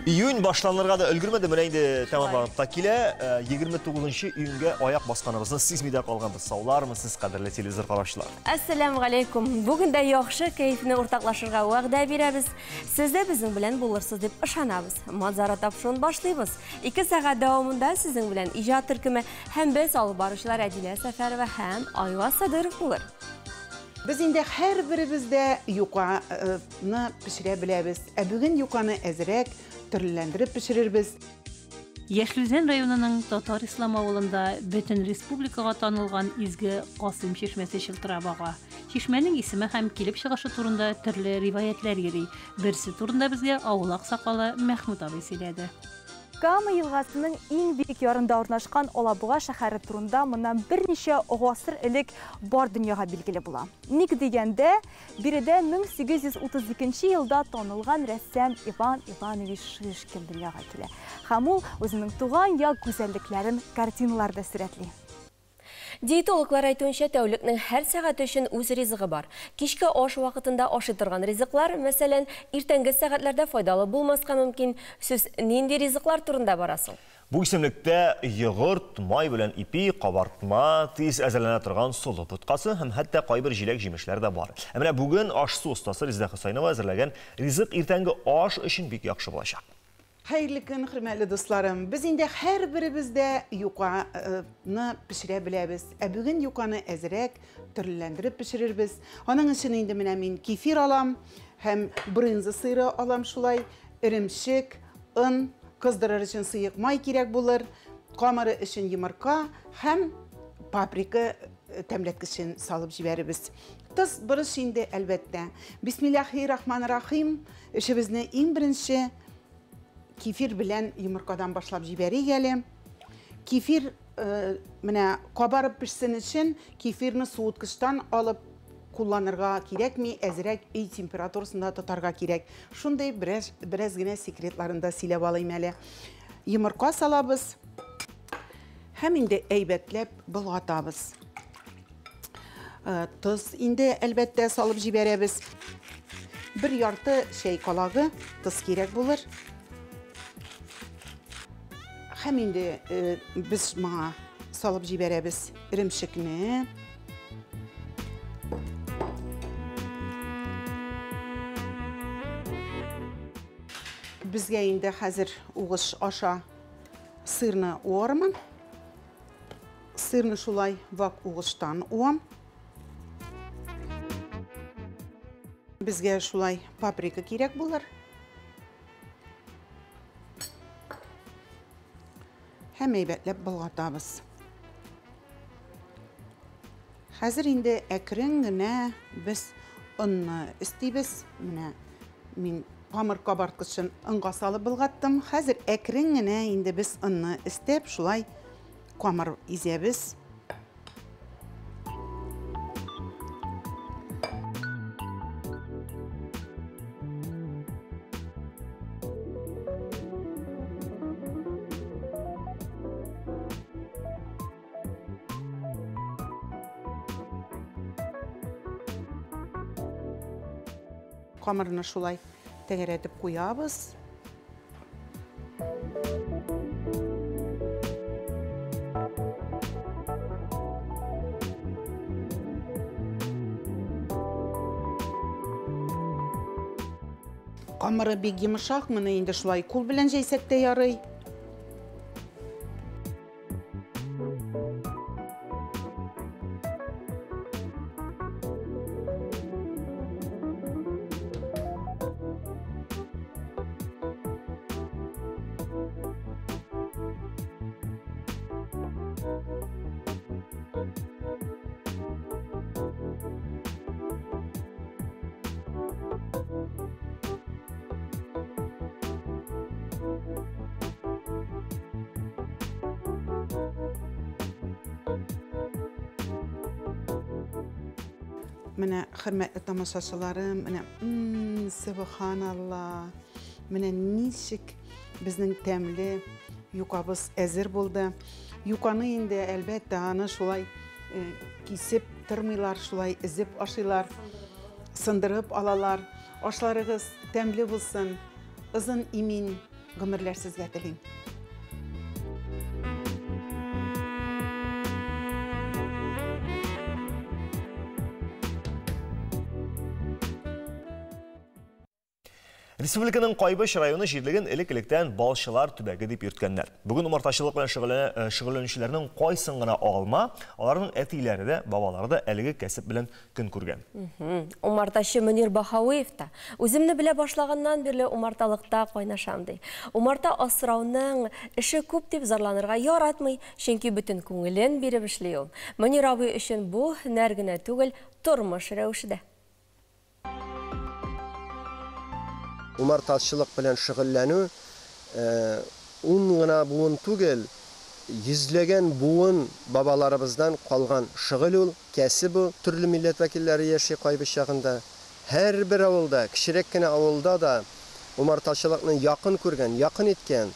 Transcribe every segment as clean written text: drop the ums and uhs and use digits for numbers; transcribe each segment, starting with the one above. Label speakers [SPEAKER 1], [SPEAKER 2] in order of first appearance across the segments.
[SPEAKER 1] Июнь башланырга да өлгермәде, менә инде тәмамланып та килә. 29 июньгә аяк басканыбызны сизми дә калганбыз. Саулармысыз, кадерле телевизор караучылар?
[SPEAKER 2] Әссәламү галәйкүм. Бүген дә яхшы кәефне уртаклашырга вәгъдә бирәбез. Сез дә безнең белән булырсыз дип ышанабыз. Манзара тапшыруын башлыйбыз. 2 сәгать дәвамында сезнең белән иҗат төркеме һәм без алып баручылар Әдилә Сәфәрова һәм Айваз Садыров булыр.
[SPEAKER 3] Без инде һәрберебез дә юканы пешерә беләбез. Ә бүген юканы әзрәк төрлеләндереп пешерербез.
[SPEAKER 4] Яшел Үзән районының Татар Ислам авылында бөтен республикага танылган изге Касыйм чишмәсе чылтырап ага. Чишмәнең исеме һәм килеп чыгышы турында төрле риваятьләр йөри. Берсе турында безгә авыл аксакалы Мәхмүт абый сөйләде.
[SPEAKER 5] Кама елгасының иң биек ярында урнашкан Алабуга шәһәре турында моннан берничә гасыр элек бар дөньяга билгеле була. Ник дигәндә, биредә 1832 елда танылган рәссам Иван Иванович Шишкин дөньяга килә. Һәм ул үзенең туган як гүзәллекләрен картиналарда сурәтли.
[SPEAKER 2] Диетологлар әйтүенчә, тәүлекнең һәр сәгате өчен үз ризыгы бар. Кичке аш вакытында ашый торган ризыклар, мәсәлән, иртәнге сәгатьләрдә файдалы булмаска мөмкин. Сүз нинди ризыклар турында бара соң?
[SPEAKER 1] Бу исемлектә йогырт, май белән ипи, кабартма, тиз әзерләнә торган солы боткасы һәм хәтта кайбер җиләк-җимешләр дә бар. Ә менә бүген аш-су остасы Резеда Хөсәенова әзерләгән ризык иртәнге аш өчен бик яхшы булачак.
[SPEAKER 3] Хәерле көн, хөрмәтле дусларым. Без инде һәрберебез дә юканы пешерә беләбез. Ә бүген юканы әзрәк төрлеләндереп пешерербез. Аның өчен инде менә мин кефир алам һәм брынза сыры алам шулай, эремчек, он, кыздырыр өчен сыек май кирәк булыр, камыры өчен йомырка һәм паприка тәмләткечен салып җибәрербез. Тоз, борыч инде әлбәттә. Бисмиллахи-рахман-рахим. Эшебезне иң беренче кефир белән йомыркадан башлап җибәрик әле. Кефир менә кабарып пешсен өчен кефирны суыткычтан алып кулланырга кирәкми, әзрәк өй температурасында тотарга кирәк. Шундый бераз генә секретларын да сөйләп алыйм әле. Йомырка салабыз һәм инде әйбәтләп болгатабыз. Тоз инде әлбәттә салып җибәрәбез. Бер ярты чәй калагы тоз кирәк булыр. Һәм инде без моңа салып җибәрәбез эремчекне. Безгә инде хәзер угыш аша сырны уармын. Сырны шулай вак угыштан уам. Безгә шулай паприка кирәк булыр. Һәм әйбәтләп болгатабыз. Хәзер инде әкрен генә без онны өстибез. Менә мин камыр кабарткычын онга салып болгаттым. Хәзер әкрен генә инде без онны өстәп шулай камыр изәбез. Камырны шулай тәгәрәтеп куябыз. Камыры бик йомшак, моны инде шулай кул белән җәйсәк тә ярый. Менә хөрмәтле тамашачыларым, менә, субханалла, менә ничек безнең тәмле юкабыз әзер булды. Юканы инде әлбәттә аны шулай кисеп тормыйлар, шулай изеп ашыйлар, сындырып алалар. Ашларыгыз тәмле булсын, озын имин гомерләр сезгә телим.
[SPEAKER 1] Республиканың Кайбыч районы җирлеген элек-электән балчылар төбәге дип йөрткәннәр. Бүген умартачылык белән шөгыльләнүчеләрнең кайсын гына алма, аларның әтиләре дә, бабалары да әлеге кәсеп белән көн күргән.
[SPEAKER 2] Умартачы Мөнир Баһавиев та үземне белә башлаганнан бирле умарталыкта кайнашам ди. Умарта асрауның эше күп дип зарланырга яратмый, чөнки бөтен күңелен биреп эшли ул. Мөнир абый өчен бу һөнәр генә түгел, тормыш рәвеше дә.
[SPEAKER 6] Умартачылык белән шөгыльләнү ун гына буын түгел, йөзләгән буын бабаларыбыздан калган шөгыль ул, кәсеп ул. Төрле милләт вәкилләре яши Кайбыч ягында. Һәрбер авылда, кечерәк кенә авылда да умартачылыкны якын күргән, якын иткән,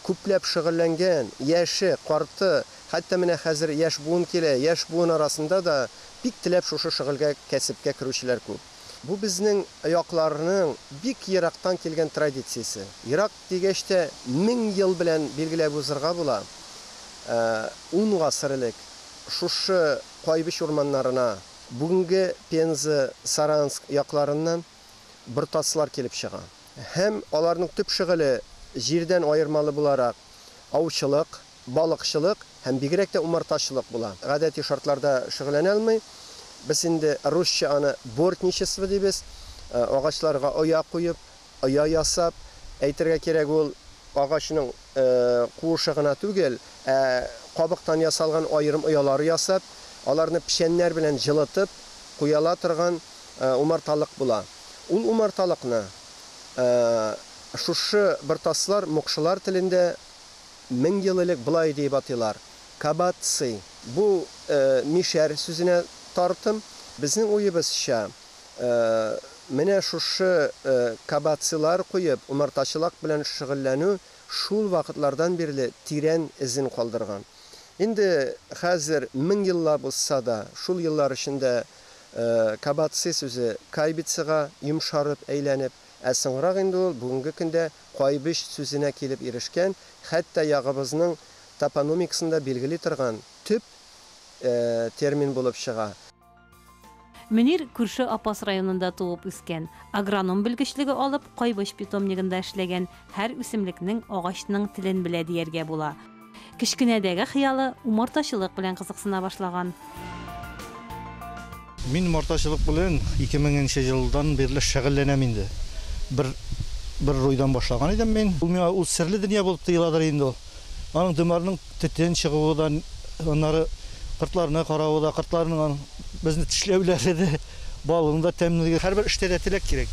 [SPEAKER 6] күпләп шөгыльләнгән, яше, карты, хәтта менә хәзер яшь буын килә, яшь буын арасында да бик теләп шушы шөгыльгә, кәсепкә керүчеләр күп. Бу безнең якларның бик ерактан килгән традициясе. Ерак дигәч тә 1000 ел белән билгеләп узырга була. 10 гасыр элек шушы Кайбыч урманнарына бүгенге Пенза, Саранск якларыннан бортаслар килеп чыга. Һәм аларның төп шөгыле җирдән аермалы буларак аучылык, балыкчылык һәм бигрәк тә умартачылык була. Гадәти шартларда шөгыльләнә алмый. Без инде русча аны бортничество дибез, агачларга оя куеп, оя ясап, әйтергә кирәк ул агачның куышы гына түгел, ә кабыктан ясалган аерым оялары ясап, аларны печәннәр белән җылытып куяла торган умарталык була. Ул умарталыкны шушы бортаслар мокшылар телендә 1000 ел элек былай дип атыйлар. Кабатцы. Бу мишәр сүзенә тартым. Безнең уебызча, менә шушы кабацилар куеп, умартачылык белән шөгыльләнү шул вакытлардан бирле тирән эзен калдырган. Инде хәзер 1000 еллар булса да, шул еллар эчендә кабаци сүзе кайбицага йомшарып әйләнеп, ә соңрак инде ул бүгенге көндә Кайбыч сүзенә килеп ирешкән, хәтта ягыбызның топономикасында билгели торган төп термин булып чыга.
[SPEAKER 4] Мөнир күрше Апас районында туып үскән, агроном белгечлеге алып, Кайбыч питомнигында эшләгән, һәр үсемлекнең, агачның телен белә дияргә була. Кечкенәдәге хыялы умартачылык белән кызыксына башлаган.
[SPEAKER 7] Мин умартачылык белән 2000 елдан бирле шөгыльләнәм инде. Бер руйдан башлаган идем мин. Ул миңа ул серле дөнья булып тоеладыр инде ул. Аның дымарның төтен чыгуы да, аннары кыртларына каравы да, кыртларның безне тешләүләре дә, балының да тәмлелеге. Һәрбер эштә дә теләк кирәк.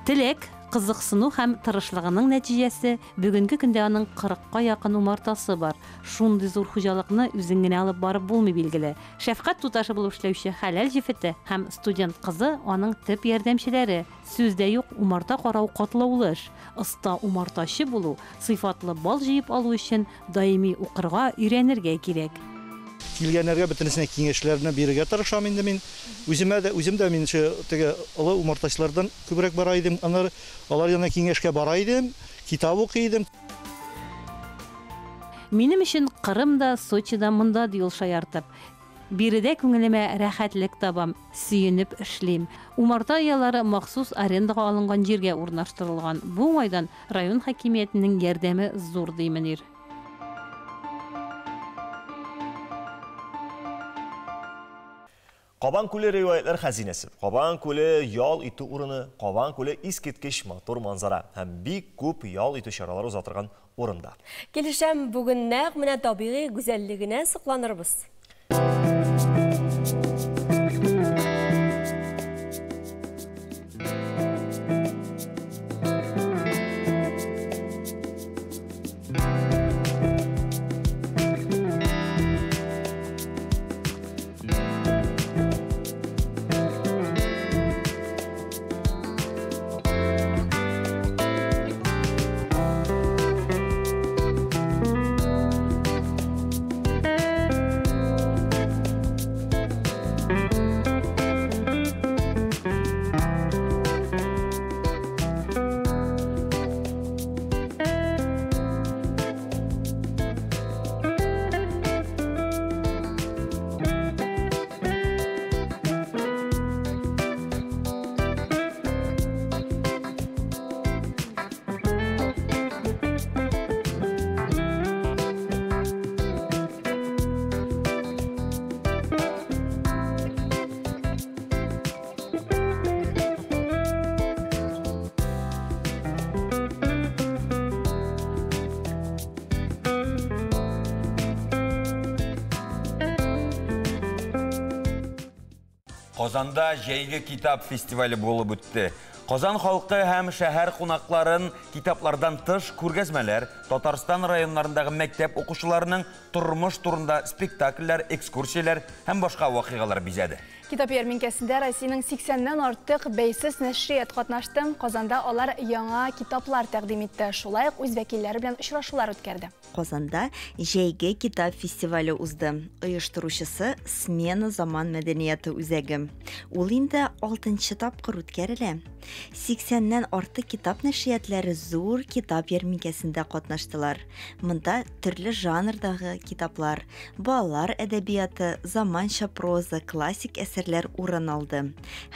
[SPEAKER 4] Теләк, кызыксыну һәм тырышлыгының нәтиҗәсе бүгенге көндә аның 40-ка якын умартасы бар. Шундый зур хуҗалыкны үзең генә алып барып булмый билгеле. Шәфкать туташы булып эшләүче хәләл җефете һәм студент кызы аның төп ярдәмчеләре. Сүз дә юк, умарта карау катлаулы эш. Оста умартачы булу, сыйфатлы бал җыеп алу өчен даими укырга, өйрәнергә кирәк.
[SPEAKER 7] Килгәннәргә бөтенесенә киңәшләрне бирергә тырышам инде мин. Үземә дә, үзем дә мин теге олы умартачылардан күбрәк бара идем. Аннары алар янына киңәшкә бара идем, китап укый идем.
[SPEAKER 4] Минем өчен Кырым да, Сочи да монда ди ул шаяртып. Биредә күңелемә рәхәтлек табам, сөенеп эшлим. Умарта оялары махсус арендага алынган җиргә урнаштырылган. Бу уңайдан район хакимиятенең ярдәме зур ди Мөнир.
[SPEAKER 1] Кабан күле риваятлар хәзинәсе, Кабан күле ял итү урыны, Кабан күле искиткеч матур манзара һәм бик күп ял итү чаралары уза торган урында.
[SPEAKER 2] Килешәм, бүген нәкъ менә табигый гүзәллегенә сокланырбыз.
[SPEAKER 8] Казанда җәйге китап фестивале булып үтте. Казан халкы һәм шәһәр кунакларын китаплардан тыш күргәзмәләр, Татарстан районнарындагы мәктәп укучыларының тормыш турында спектакльләр, экскурсияләр һәм башка вакыйгалар бизәде.
[SPEAKER 5] Китап ярминкәсендә Россиянең 80-нән артык бәйсез нәшрият катнашты. Казанда алар яңа китаплар тәкъдим итте. Шулай ук үз вәкилләре белән очрашулар үткәрде.
[SPEAKER 9] Казанда җәйге китап фестивале узды. Оештыручысы Смена заман мәдәнияте үзәге. Ул инде 6нчы тапкыр үткәрелә. 80-нән артык китап нәшриятләре зур китап ярминкәсендә катнаштылар. Монда төрле жанрдагы китаплар, балалар әдәбияты, заманча проза, классик әсәрләр урын алды.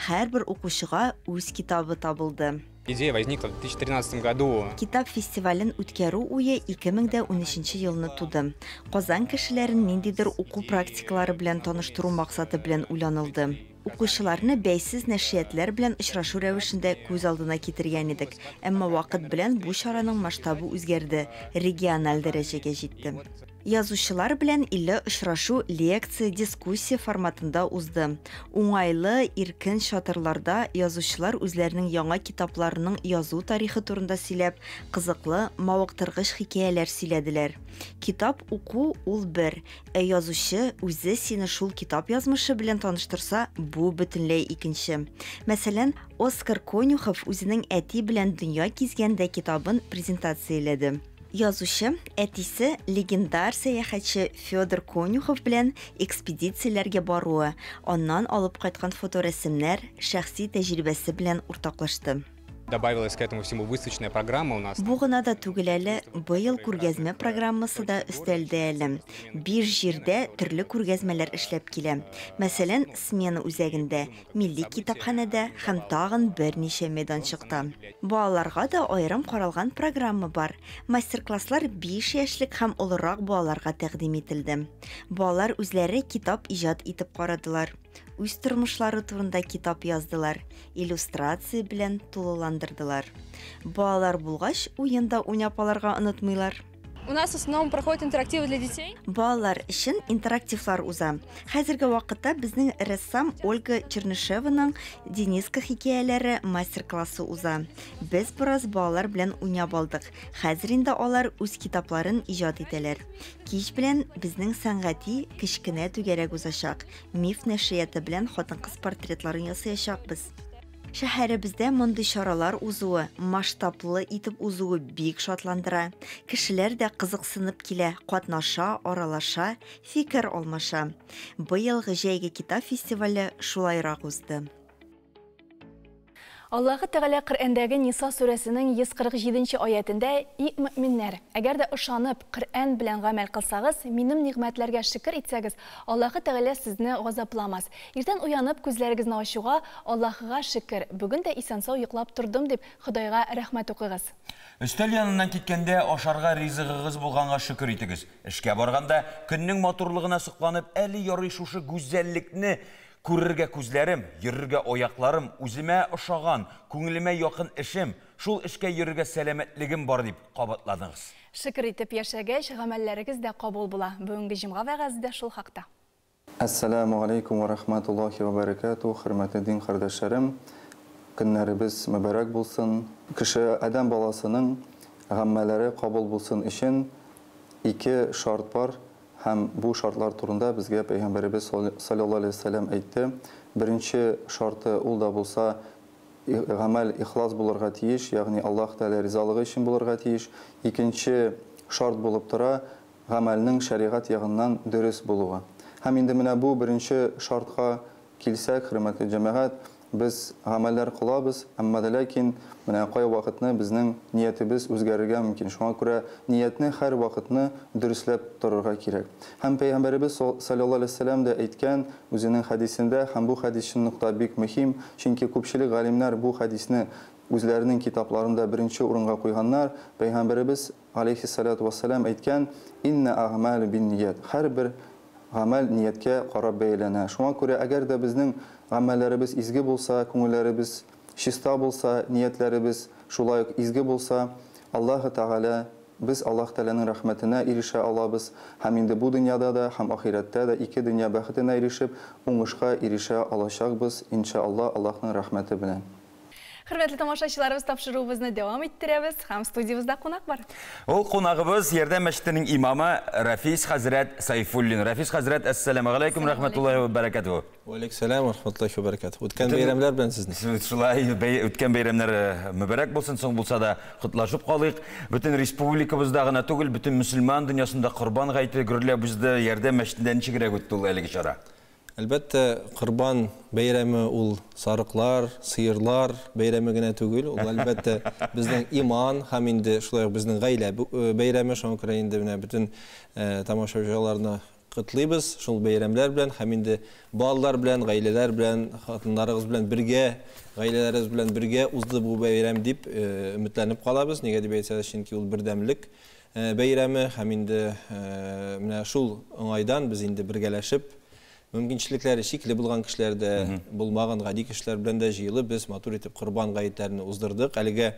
[SPEAKER 9] Һәрбер укучыга үз китабы табылды.
[SPEAKER 10] Идея возникла в 2013 году.
[SPEAKER 9] Китап фестивален үткәрү уе 2013 елны туды. Казан кешеләрен ниндидер уку практикалары белән таныштыру максаты белән уйланылды. Укучыларны бәйсез нәшриятләр белән очрашу рәвешендә күз алдына китергән идек. Әмма вакыт белән бу чараның масштабы үзгәрде, региональ дәрәҗәгә җитте. Язучылар белән илле очрашу лекция, дискуссия форматында узды. Уңайлы, иркен чатырларда язучылар үзләренең яңа китапларының язу тарихы турында сөйләп, кызыклы, мавыктыргыч хикәяләр сөйләделәр. Китап уку ул бер, ә язучы үзе сине шул китап язмышы белән таныштырса, бу бөтенләй икенче. Мәсәлән, Оскар Конюхов үзенең әти белән дөнья кизгәндә китабын презентацияләде. Язучы әтисе легендар сәяхәтче Федор Конюхов белән экспедицияләргә баруы, аннан алып кайткан фоторәсемнәр, шәхси тәҗрибәсе белән уртаклашты.
[SPEAKER 10] Добавилась к этому всему выставочная программа у нас.
[SPEAKER 9] Бу гына да түгел әле, быел күргәзмә программасы да өстәлде әле. 5 җирдә төрле күргәзмәләр эшләп килә. Мәсәлән, Смена үзәгендә, Милли китапханәдә һәм тагын берничә мәйданчыкта. Балаларга да аерым каралган программа бар. Мастер-класслар 5 яшьлек һәм олырак балаларга тәкъдим ителде. Балалар үзләре китап иҗат итеп карадылар. Үз тормышлары турында китап яздылар, иллюстрация белән тулыландырдылар. Балалар булгач, уенда уйнап алырга онытмыйлар.
[SPEAKER 5] У нас в основном проходят интерактивы для детей.
[SPEAKER 9] Балалар өчен интерактивлар уза. Хәзерге вакытта безнең рәссам Ольга Чернышеваның Дениска хикәяләре мастер-классы уза. Без бераз балалар белән уйнап алдык. Хәзер инде алар үз китапларын иҗат итәләр. Кич белән безнең сәнгати кечкенә түгәрәк узачак. Миф нәшрияты белән хатын-кыз портретларын ясаячакбыз. Шәһәребездә мондый чаралар узуы, масштаблы итеп узуы бик шатландыра. Кешеләр дә кызыксынып килә, катнаша, аралаша, фикер алмаша. Быелгы җәйге китап фестивале шулайрак узды.
[SPEAKER 5] Аллаһы Тәгалә Коръәндәге Ниса сүрәсенең 147-нче аятендә: "И мөэминнәр, әгәр дә ышанып, Коръән белән гамәл кылсагыз, минем нигъмәтләргә шөкер итсәгез, Аллаһы Тәгалә сезне газапламас. Иртән уянып, күзләрегезне ачуга, Аллаһыга шөкер, бүген дә исән-сау йоклап тордым дип, Ходайга рәхмәт укыгыз."
[SPEAKER 8] Өстәл яныннан киткәндә ашарга ризыгыгыз булганга шөкер итегез. Эшкә барганда көннең матурлыгына сокланып, әле ярый шушы гүзәллекне күрергә күзләрем, йөрергә аякларым, үземә ошаган, күңелемә якын эшем, шул эшкә йөрергә сәламәтлегем бар дип кабатладыгыз.
[SPEAKER 5] Шөкер итеп яшәгәч, гамәлләрегез дә кабул була. Бүгенге җомга вәгазе дә шул хакта.
[SPEAKER 11] Ассаламу алейкум ва рахматуллахи ва баракатух, хөрмәтле дин кардәшләрем. Көннәребез мөбарәк булсын. Кеше адәм баласының гамәлләре кабул булсын өчен ике шарт бар. Һәм бу шартлар турында безгә Пәйгамбәребез саллаллаһу алейһи ва сәлләм әйтте. Беренче шарты ул да булса гамәл ихлас булырга тиеш, ягъни Аллаһ Тәгалә ризалыгы өчен булырга тиеш. Икенче шарт булып тора гамәлнең шәригать ягыннан дөрес булуы. Һәм инде менә бу беренче шартка килсәк, хөрмәтле җәмәгать, без гамәлләр кылабыз, әмма дә ләкин менә кай вакытны безнең ниятебез үзгәрергә мөмкин. Шуңа күрә ниятне һәр вакытны дөресләп торырга кирәк. Һәм Пәйгамбәребез саллаллаһу алейһи ва сәлләм дә әйткән үзенең хәдисендә, һәм бу хәдис чынлыкта бик мөһим, чөнки күпчелек галимнәр бу хәдисне үзләренең китапларында беренче урынга куйганнар. Пәйгамбәребез алейһиссалату вассалам әйткән: "Инна агъмалу бинният." Һәрбер гамәл нияткә карап бәяләнә. Шуңа күрә әгәр дә безнең гамәлләребез изге булса, күңелләребез чиста булса, ниятләребез шулай ук изге булса, Аллаһы Тәгалә без Аллаһ Тәгаләнең рәхмәтенә ирешә алабыз һәм инде бу дөньяда да, һәм ахирәттә дә ике дөнья бәхетенә ирешеп, уңышка ирешә алачакбыз, иншә Аллаһ, Аллаһның рәхмәте белән.
[SPEAKER 5] Хөрмәтле тамашачыларыбыз, тапшыруыбызны дәвам иттерәбез һәм студиябездә кунак бар.
[SPEAKER 8] Ул кунагыбыз Ярдәм мәчетенең имамы Рафис хәзрәт Сайфуллин. Рафис хәзрәт, әссәламү галәйкүм, рәхмәтуллаһи вә бәрәкәтүһ.
[SPEAKER 12] Вә алейкүссәлам, вә рәхмәтуллаһи вә бәрәкәтүһ. Үткән бәйрәмнәр белән сезне.
[SPEAKER 8] Шулай, үткән бәйрәмнәр мөбарәк булсын, соң булса да котлашып калыйк. Бөтен республикабызда гына түгел, бөтен мөселман дөньясында Корбан гаете гөрләп узды. Ярдәм мәчетендә ничегрәк үтте ул әлеге чара?
[SPEAKER 12] Әлбәттә, Корбан бәйрәме ул сарыклар, сыерлар бәйрәме генә түгел, ул, әлбәттә, безнең иман һәм инде шулай ук безнең гаилә бәйрәме. Шуңа күрә инде менә бөтен тамашачыларны котлыйбыз шул бәйрәмнәр белән һәм инде балалар белән, гаиләләр белән, хатыннарыгыз белән бергә, гаиләләрегез белән бергә узды бу бәйрәм дип өметләнеп калабыз. Нигә дип әйтсәгез, чөнки ул бердәмлек бәйрәме һәм инде менә шул уңайдан без инде бергәләшеп, мөмкинчелекләре чикле булган кешеләр дә, булмаган гади кешеләр белән дә җыелып, без матур итеп Корбан гаетләрне уздырдык. Әлегә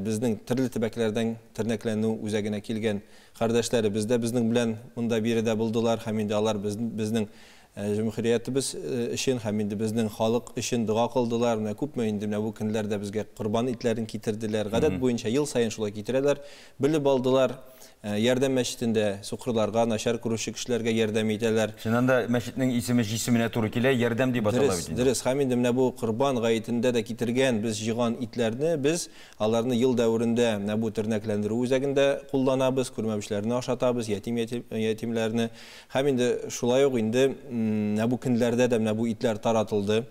[SPEAKER 12] безнең төрле төбәкләрдән тернәкләнү үзәгенә килгән кардәшләребез дә безнең белән монда биредә булдылар һәм инде алар безнең җөмһүриятебез өчен һәм инде безнең халык өчен дога кылдылар. Менә күпме инде менә бу көннәрдә безгә корбан итләрен китерделәр. Гадәт буенча ел саен шулай китерәләр. Белеп алдылар. Ярдәм мәчетендә сукырларга, начар күрүче кешеләргә ярдәм итәләр.
[SPEAKER 8] Чыннан да, мәчетнең исеме җисеменә туры килә, Ярдәм дип атала бит инде.
[SPEAKER 12] Дөрес, дөрес. Һәм инде менә бу Корбан гаетендә дә китергән, без җыйган итләрне без аларны ел дәверендә менә бу тернәкләндерү үзәгендә кулланабыз, күрмәүчеләрне ашатабыз, ятим ятимләрне. Һәм инде шулай ук инде менә бу көннәрдә дә менә бу итләр таратылды.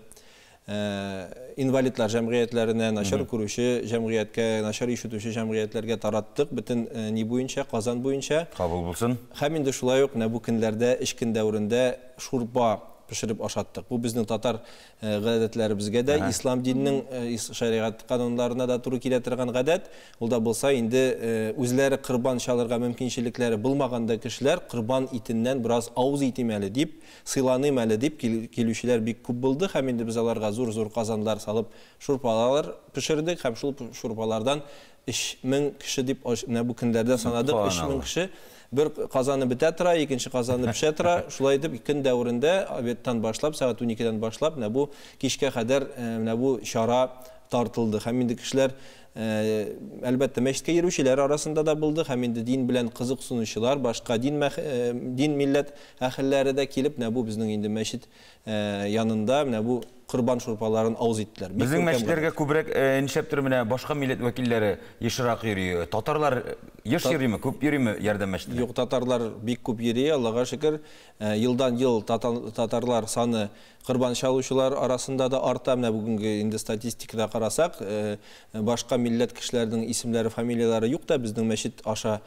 [SPEAKER 12] Инвалидлар җәмгыятьләренә, начар күрүче җәмгыятькә, начар ишетүче җәмгыятьләргә тараттык бөтен ни буенча, Казан буенча.
[SPEAKER 8] Кабул булсын.
[SPEAKER 12] Һәм инде шулай ук менә бу көннәрдә, өч көн дәверендә шурпа пешереп ашаттык. Бу безнең татар гадәтләребезгә дә, ислам диненең шәригать кануннарына да туры килә торган гадәт. Ул да булса инде үзләре корбан чалырга мөмкинчелекләре булмаган да кешеләр корбан итеннән бераз авыз итим әле дип, сыйланыйм әле дип килүчеләр бик күп булды һәм инде без аларга зур-зур казаннар салып шурпалар пешердек һәм шул шурпалардан 3000 кеше дип менә бу көннәрдә санадык, 3000 кеше бер казаны бетә тора, икенче казаны пешә тора. Шулай итеп көн дәверендә обедтан башлап, сәгать 12-дән башлап менә бу кичкә кадәр менә бу чара тартылды. Һәм инде кешеләр, әлбәттә, мәчеткә йөрүчеләр арасында да булды һәм инде дин белән кызыксынучылар, башка дин, дин милләт әһелләре дә килеп, менә бу безнең инде мәчет янында менә бу корбан шурпаларын авыз иттеләр.
[SPEAKER 8] Безнең мәчетләргә күбрәк нишләптер менә башка милләт вәкилләре ешрак йөри. Татарлар еш йөриме, күп йөриме Ярдәм мәчетенә?
[SPEAKER 12] Юк, татарлар бик күп йөри, Аллага шөкер. Елдан-ел татарлар саны корбан чалучылар арасында да арта. Менә бүгенге инде статистикада карасак, башка милләт кешеләренең исемнәре, фамилияләре юк та, безнең мәчет аша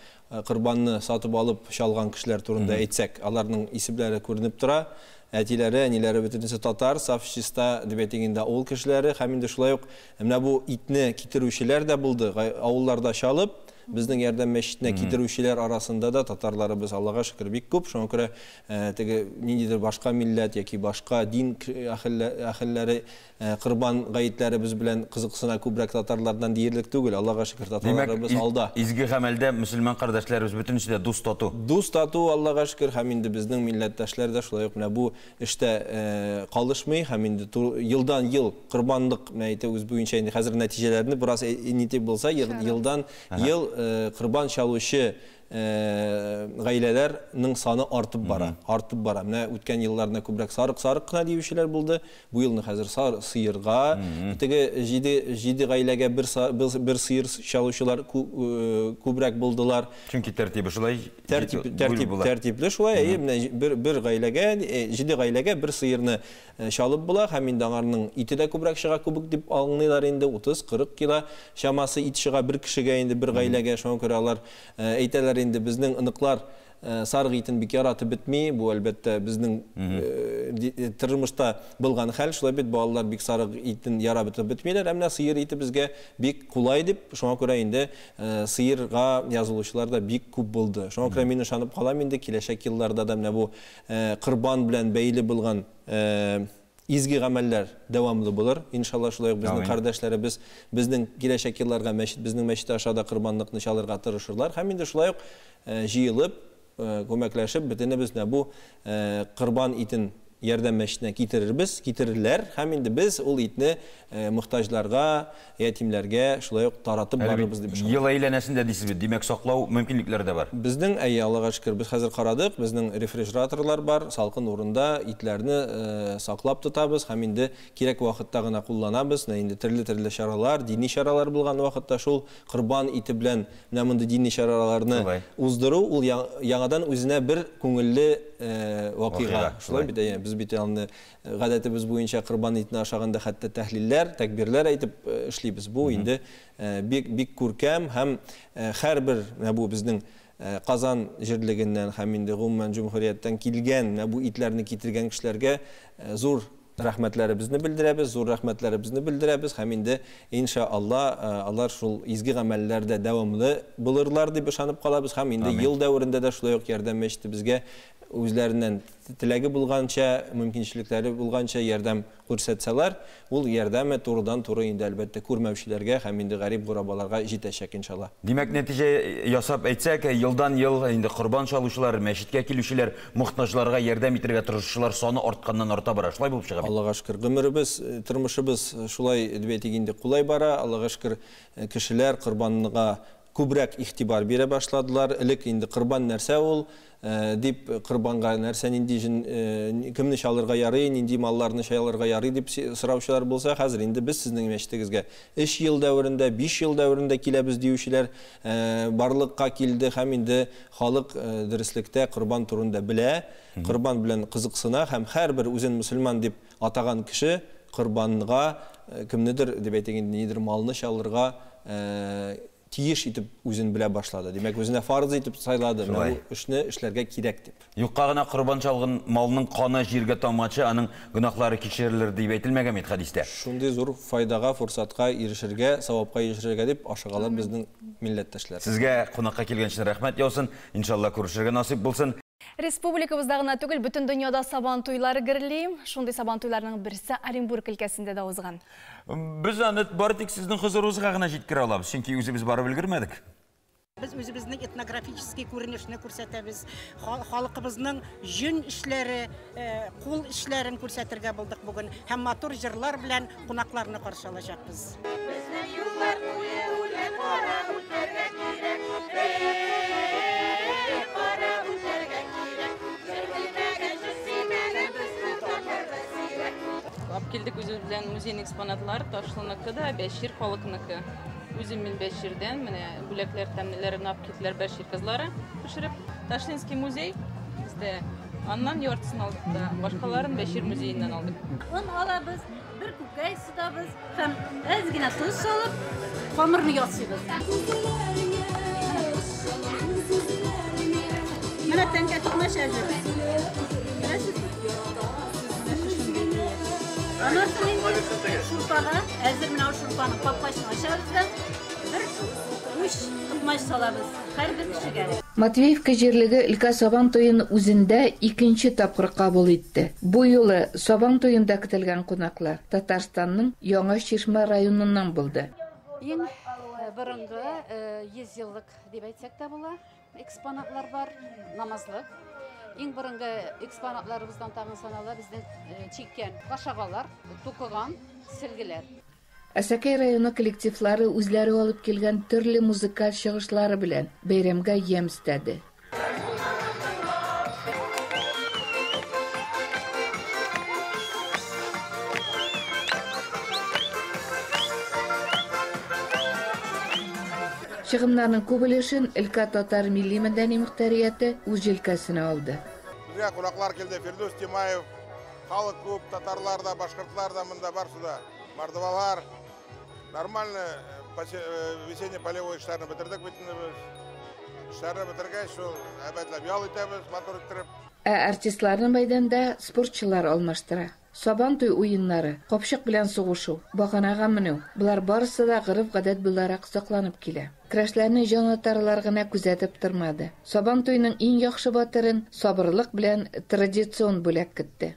[SPEAKER 12] корбанны сатып алып чалган кешеләр турында әйтсәк, аларның исемнәре күренеп тора. Әтиләре, әниләре бөтенесе татар, саф чиста дип әйтик инде, авыл кешеләре. Һәм инде шулай ук менә бу итне китерүчеләр дә булды. Авылларда чалып, безнең Ярдәм мәчетенә китерүчеләр арасында да татарларыбыз, Аллага шөкер, бик күп. Шуңа күрә теге ниндидер башка милләт яки башка дин әһелләре корбан гаетләребез белән кызыксына күбрәк татарлардан диярлек түгел. Аллага шөкер, татарларыбыз алда.
[SPEAKER 8] Изге гамәлдә мөселман кардәшләребез бөтенесе дә дус тату.
[SPEAKER 12] Дус тату, Аллага шөкер, һәм инде безнең милләттәшләр дә шулай ук менә бу эштә калышмый һәм инде елдан ел корбанлык, менә әйтә үз буенча инде хәзер нәтиҗәләрне бераз нитеп булса, елдан ел корбан чалучы гаиләләрнең саны артып бара, артып бара. Менә үткән елларда күбрәк сарык-сарык кына диючеләр булды. Бу елны хәзер сыерга, теге җиде гаиләгә бер сыер чалучылар күбрәк булдылар.
[SPEAKER 8] Чөнки тәртибе шулай.
[SPEAKER 12] Тәртипле шулай, әйе, менә бер гаиләгә, җиде гаиләгә бер сыерны чалып була һәм инде аңарның ите дә күбрәк чыга күбек дип аңлыйлар инде, 30-40 кило чамасы ит чыга бер кешегә инде, бер гаиләгә. Шуңа күрә алар әйтәләр инде, безнең ыныклар сарык итен бик яратып бетми. Бу әлбәттә безнең тормышта булган хәл, шулай бит, балалар бик сарык итен яратып бетмиләр, ә менә сыер ите безгә бик кулай дип, шуңа күрә инде сыерга язылучылар да бик күп булды. Шуңа күрә мин ышанып калам инде, киләчәк елларда да менә бу корбан белән бәйле булган Изге гамәлләр дәвамлы булыр. Иншалла, шулай ук безнең кардәшләребез безнең киләчәк елларга мәчет, безнең мәчет аша да корбанлыкны чалырга тырышырлар. Һәм инде шулай ук җыелып, күмәкләшеп, бөтенебез менә бу корбан итен Ярдәм мәчетенә китерербез, китерерләр һәм инде без ул итне мохтаҗларга, ятимнәргә шулай ук таратып
[SPEAKER 8] Әле бит
[SPEAKER 12] барырбыз дип ышанабыз.
[SPEAKER 8] ел әйләнәсендә дисез бит, димәк, саклау мөмкинлекләре дә бар.
[SPEAKER 12] Безнең, әйе, Аллага шөкер, без хәзер карадык, безнең рефрижераторлар бар, салкын урында итләрне саклап тотабыз һәм инде кирәк вакытта гына кулланабыз. Менә инде төрле-төрле чаралар, дини чаралар булган вакытта шул корбан ите белән менә мондый дини чараларны
[SPEAKER 8] Шулай.
[SPEAKER 12] уздыру, ул яңадан үзенә бер күңелле вакыйга.
[SPEAKER 8] Вакыйга,
[SPEAKER 12] Шулай
[SPEAKER 8] шулай.
[SPEAKER 12] бит, әйе. Без бит аны гадәтебез буенча корбан итен ашаганда хәтта тәһлилләр, тәкбирләр әйтеп эшлибез. Бу инде бик бик күркәм һәм һәрбер менә бу безнең Казан җирлегеннән һәм инде гомумән җөмһүрияттән килгән менә бу итләрне китергән кешеләргә зур рәхмәтләребезне белдерәбез, зур рәхмәтләребезне белдерәбез һәм инде, инша Алла, алар шул изге гамәлләрдә дәвамлы булырлар дип ышанып калабыз һәм инде
[SPEAKER 8] Амин.
[SPEAKER 12] ел дәверендә дә шулай ук Ярдәм мәчете безгә үзләреннән теләге булганча, мөмкинчелекләре булганча ярдәм күрсәтсәләр, ул ярдәме турыдан-туры инде, әлбәттә, күрмәүчеләргә һәм инде гарип-горабаларга җитәчәк, иншалла.
[SPEAKER 8] Димәк, нәтиҗә ясап әйтсәк, елдан-ел инде корбан чалучылар, мәчеткә килүчеләр, мохтаҗларга ярдәм итәргә тырышучылар саны артканнан-арта бара. Шулай булып чыга бит?
[SPEAKER 12] Аллага шөкер, гомеребез, тормышыбыз шулай дип әйтик инде, кулай бара. Аллага шөкер, кешеләр корбанга күбрәк игътибар бирә башладылар. Элек инде корбан нәрсә ул, дип, корбанга нәрсә, нинди җен, кемне чалырга ярый, нинди малларны чалырга ярый дип сораучылар булса, хәзер инде без сезнең мәчетегезгә өч ел дәверендә, биш ел дәверендә киләбез диючеләр барлыкка килде һәм инде халык дөреслектә корбан турында белә, корбан белән кызыксына һәм һәрбер үзен мөселман дип атаган кеше корбанга кемнедер, дип әйтик инде, нидер малны чалырга тиеш итеп үзен белә башлады. Димәк, үзенә фарыз итеп сайлады, менә бу эшне эшләргә кирәк дип.
[SPEAKER 8] Юкка гына корбан чалган малның каны җиргә тамганчы, аның гөнаһлары кичерелер дип әйтелмәгән бит хәдистә.
[SPEAKER 12] Шундый зур файдага, форсатка ирешергә, савапка ирешергә дип ашыгалар безнең милләттәшләр.
[SPEAKER 8] Сезгә кунакка килгән өчен рәхмәт яусын. Иншалла, күрешергә насыйп булсын.
[SPEAKER 13] Республикабызда гына түгел, бөтен дөньяда сабан туйлары гөрли. Шундый сабан туйларының берсе Оренбург өлкәсендә дә узган.
[SPEAKER 8] Без аны бары тик сезнең хозурыгызга гына җиткерә алабыз, чөнки үзебез барып өлгермәдек.
[SPEAKER 14] Без үзебезнең этнографический күренешне күрсәтәбез. Халкыбызның җөн эшләре, кул эшләрен күрсәтергә булдык бүген һәм матур җырлар белән кунакларны каршы алачакбыз.
[SPEAKER 15] Безнең юллар куе үлән, кара үтәргә кирәк. Кара үтәргә кирәк. Җыр белмәгән, җыр сөймәгән, безне татарда сирәк.
[SPEAKER 16] Алып килдек үзебез белән музейный экспонатлар, Ташлыныкы да, Бәшир халыкныкы. Үзем мин Бәширдән, менә бүләкләр, тәмлеләрен алып килделәр Бәшир кызлары пешереп. Ташлинский музей бездә, аннан яртысын алдык та, башкаларын Бәшир музееннан алдык.
[SPEAKER 4] Он алабыз, бер күкәй сытабыз һәм әз генә тоз салып, камырны ясыйбыз.
[SPEAKER 14] Менә тәңкә тукмач әзер. Беләсезме?
[SPEAKER 4] Аннан соң инде шурпага, әзер менә шурпаның капкачын ачабыз да, бер уч тукмач салабыз һәрбер кешегә.
[SPEAKER 17] Матвеевка җирлеге өлкә Сабан туен үзендә икенче тапкыр кабул итте. Бу юлы Сабан туенда көтелгән кунаклар Татарстанның Яңа Чишмә районыннан булды.
[SPEAKER 18] Иң борынгы 100 еллык дип әйтсәк тә була, экспонатлар бар, намазлык. Иң борынгы экспонатларыбыздан тагын санала безнең чиккән кашагалар, тукыган сөлгеләр.
[SPEAKER 17] Әсәкәй районы коллективлары үзләре алып килгән төрле музыкаль чыгышлары белән бәйрәмгә ямь өстәде. Чыгымнарның күп өлешен өлкә татар милли мәдәни мөхтәрияте үз җилкәсенә алды.
[SPEAKER 19] Безгә кунаклар килде, Фирдүс Тимаев, халык күп, татарлар да, башкортлар да монда барсы да, мордвалар. Нормально весенне полевой эшләрне бетердек бит инде без. Эшләрне бетергәч, шул әйбәтләп ял итәбез, матур иттереп.
[SPEAKER 17] Ә артистларны мәйданда спортчылар алмаштыра. Сабан туй уеннары, капчык белән сугышу, баганага менү, болар барысы да гореф-гадәт буларак сакланып килә. Көрәшләрне җанатарлар гына күзәтеп тормады. Сабан туйның иң яхшы батырын сабырлык белән традицион бүләк көтте.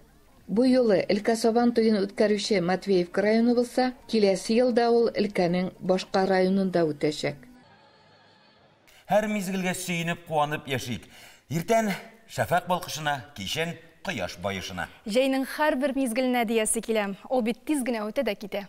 [SPEAKER 17] Бу юлы өлкә Сабан туен үткәрүче Матвеевка районы булса, киләсе елда ул өлкәнең башка районында үтәчәк.
[SPEAKER 8] Һәр мизгелгә сөенеп, куанып яшик. Иртән шәфәкъ балкышына, кичен кояш баешына.
[SPEAKER 13] Җәйнең һәрбер мизгеленә диясе килә. Ул бит тиз генә үтә дә китә.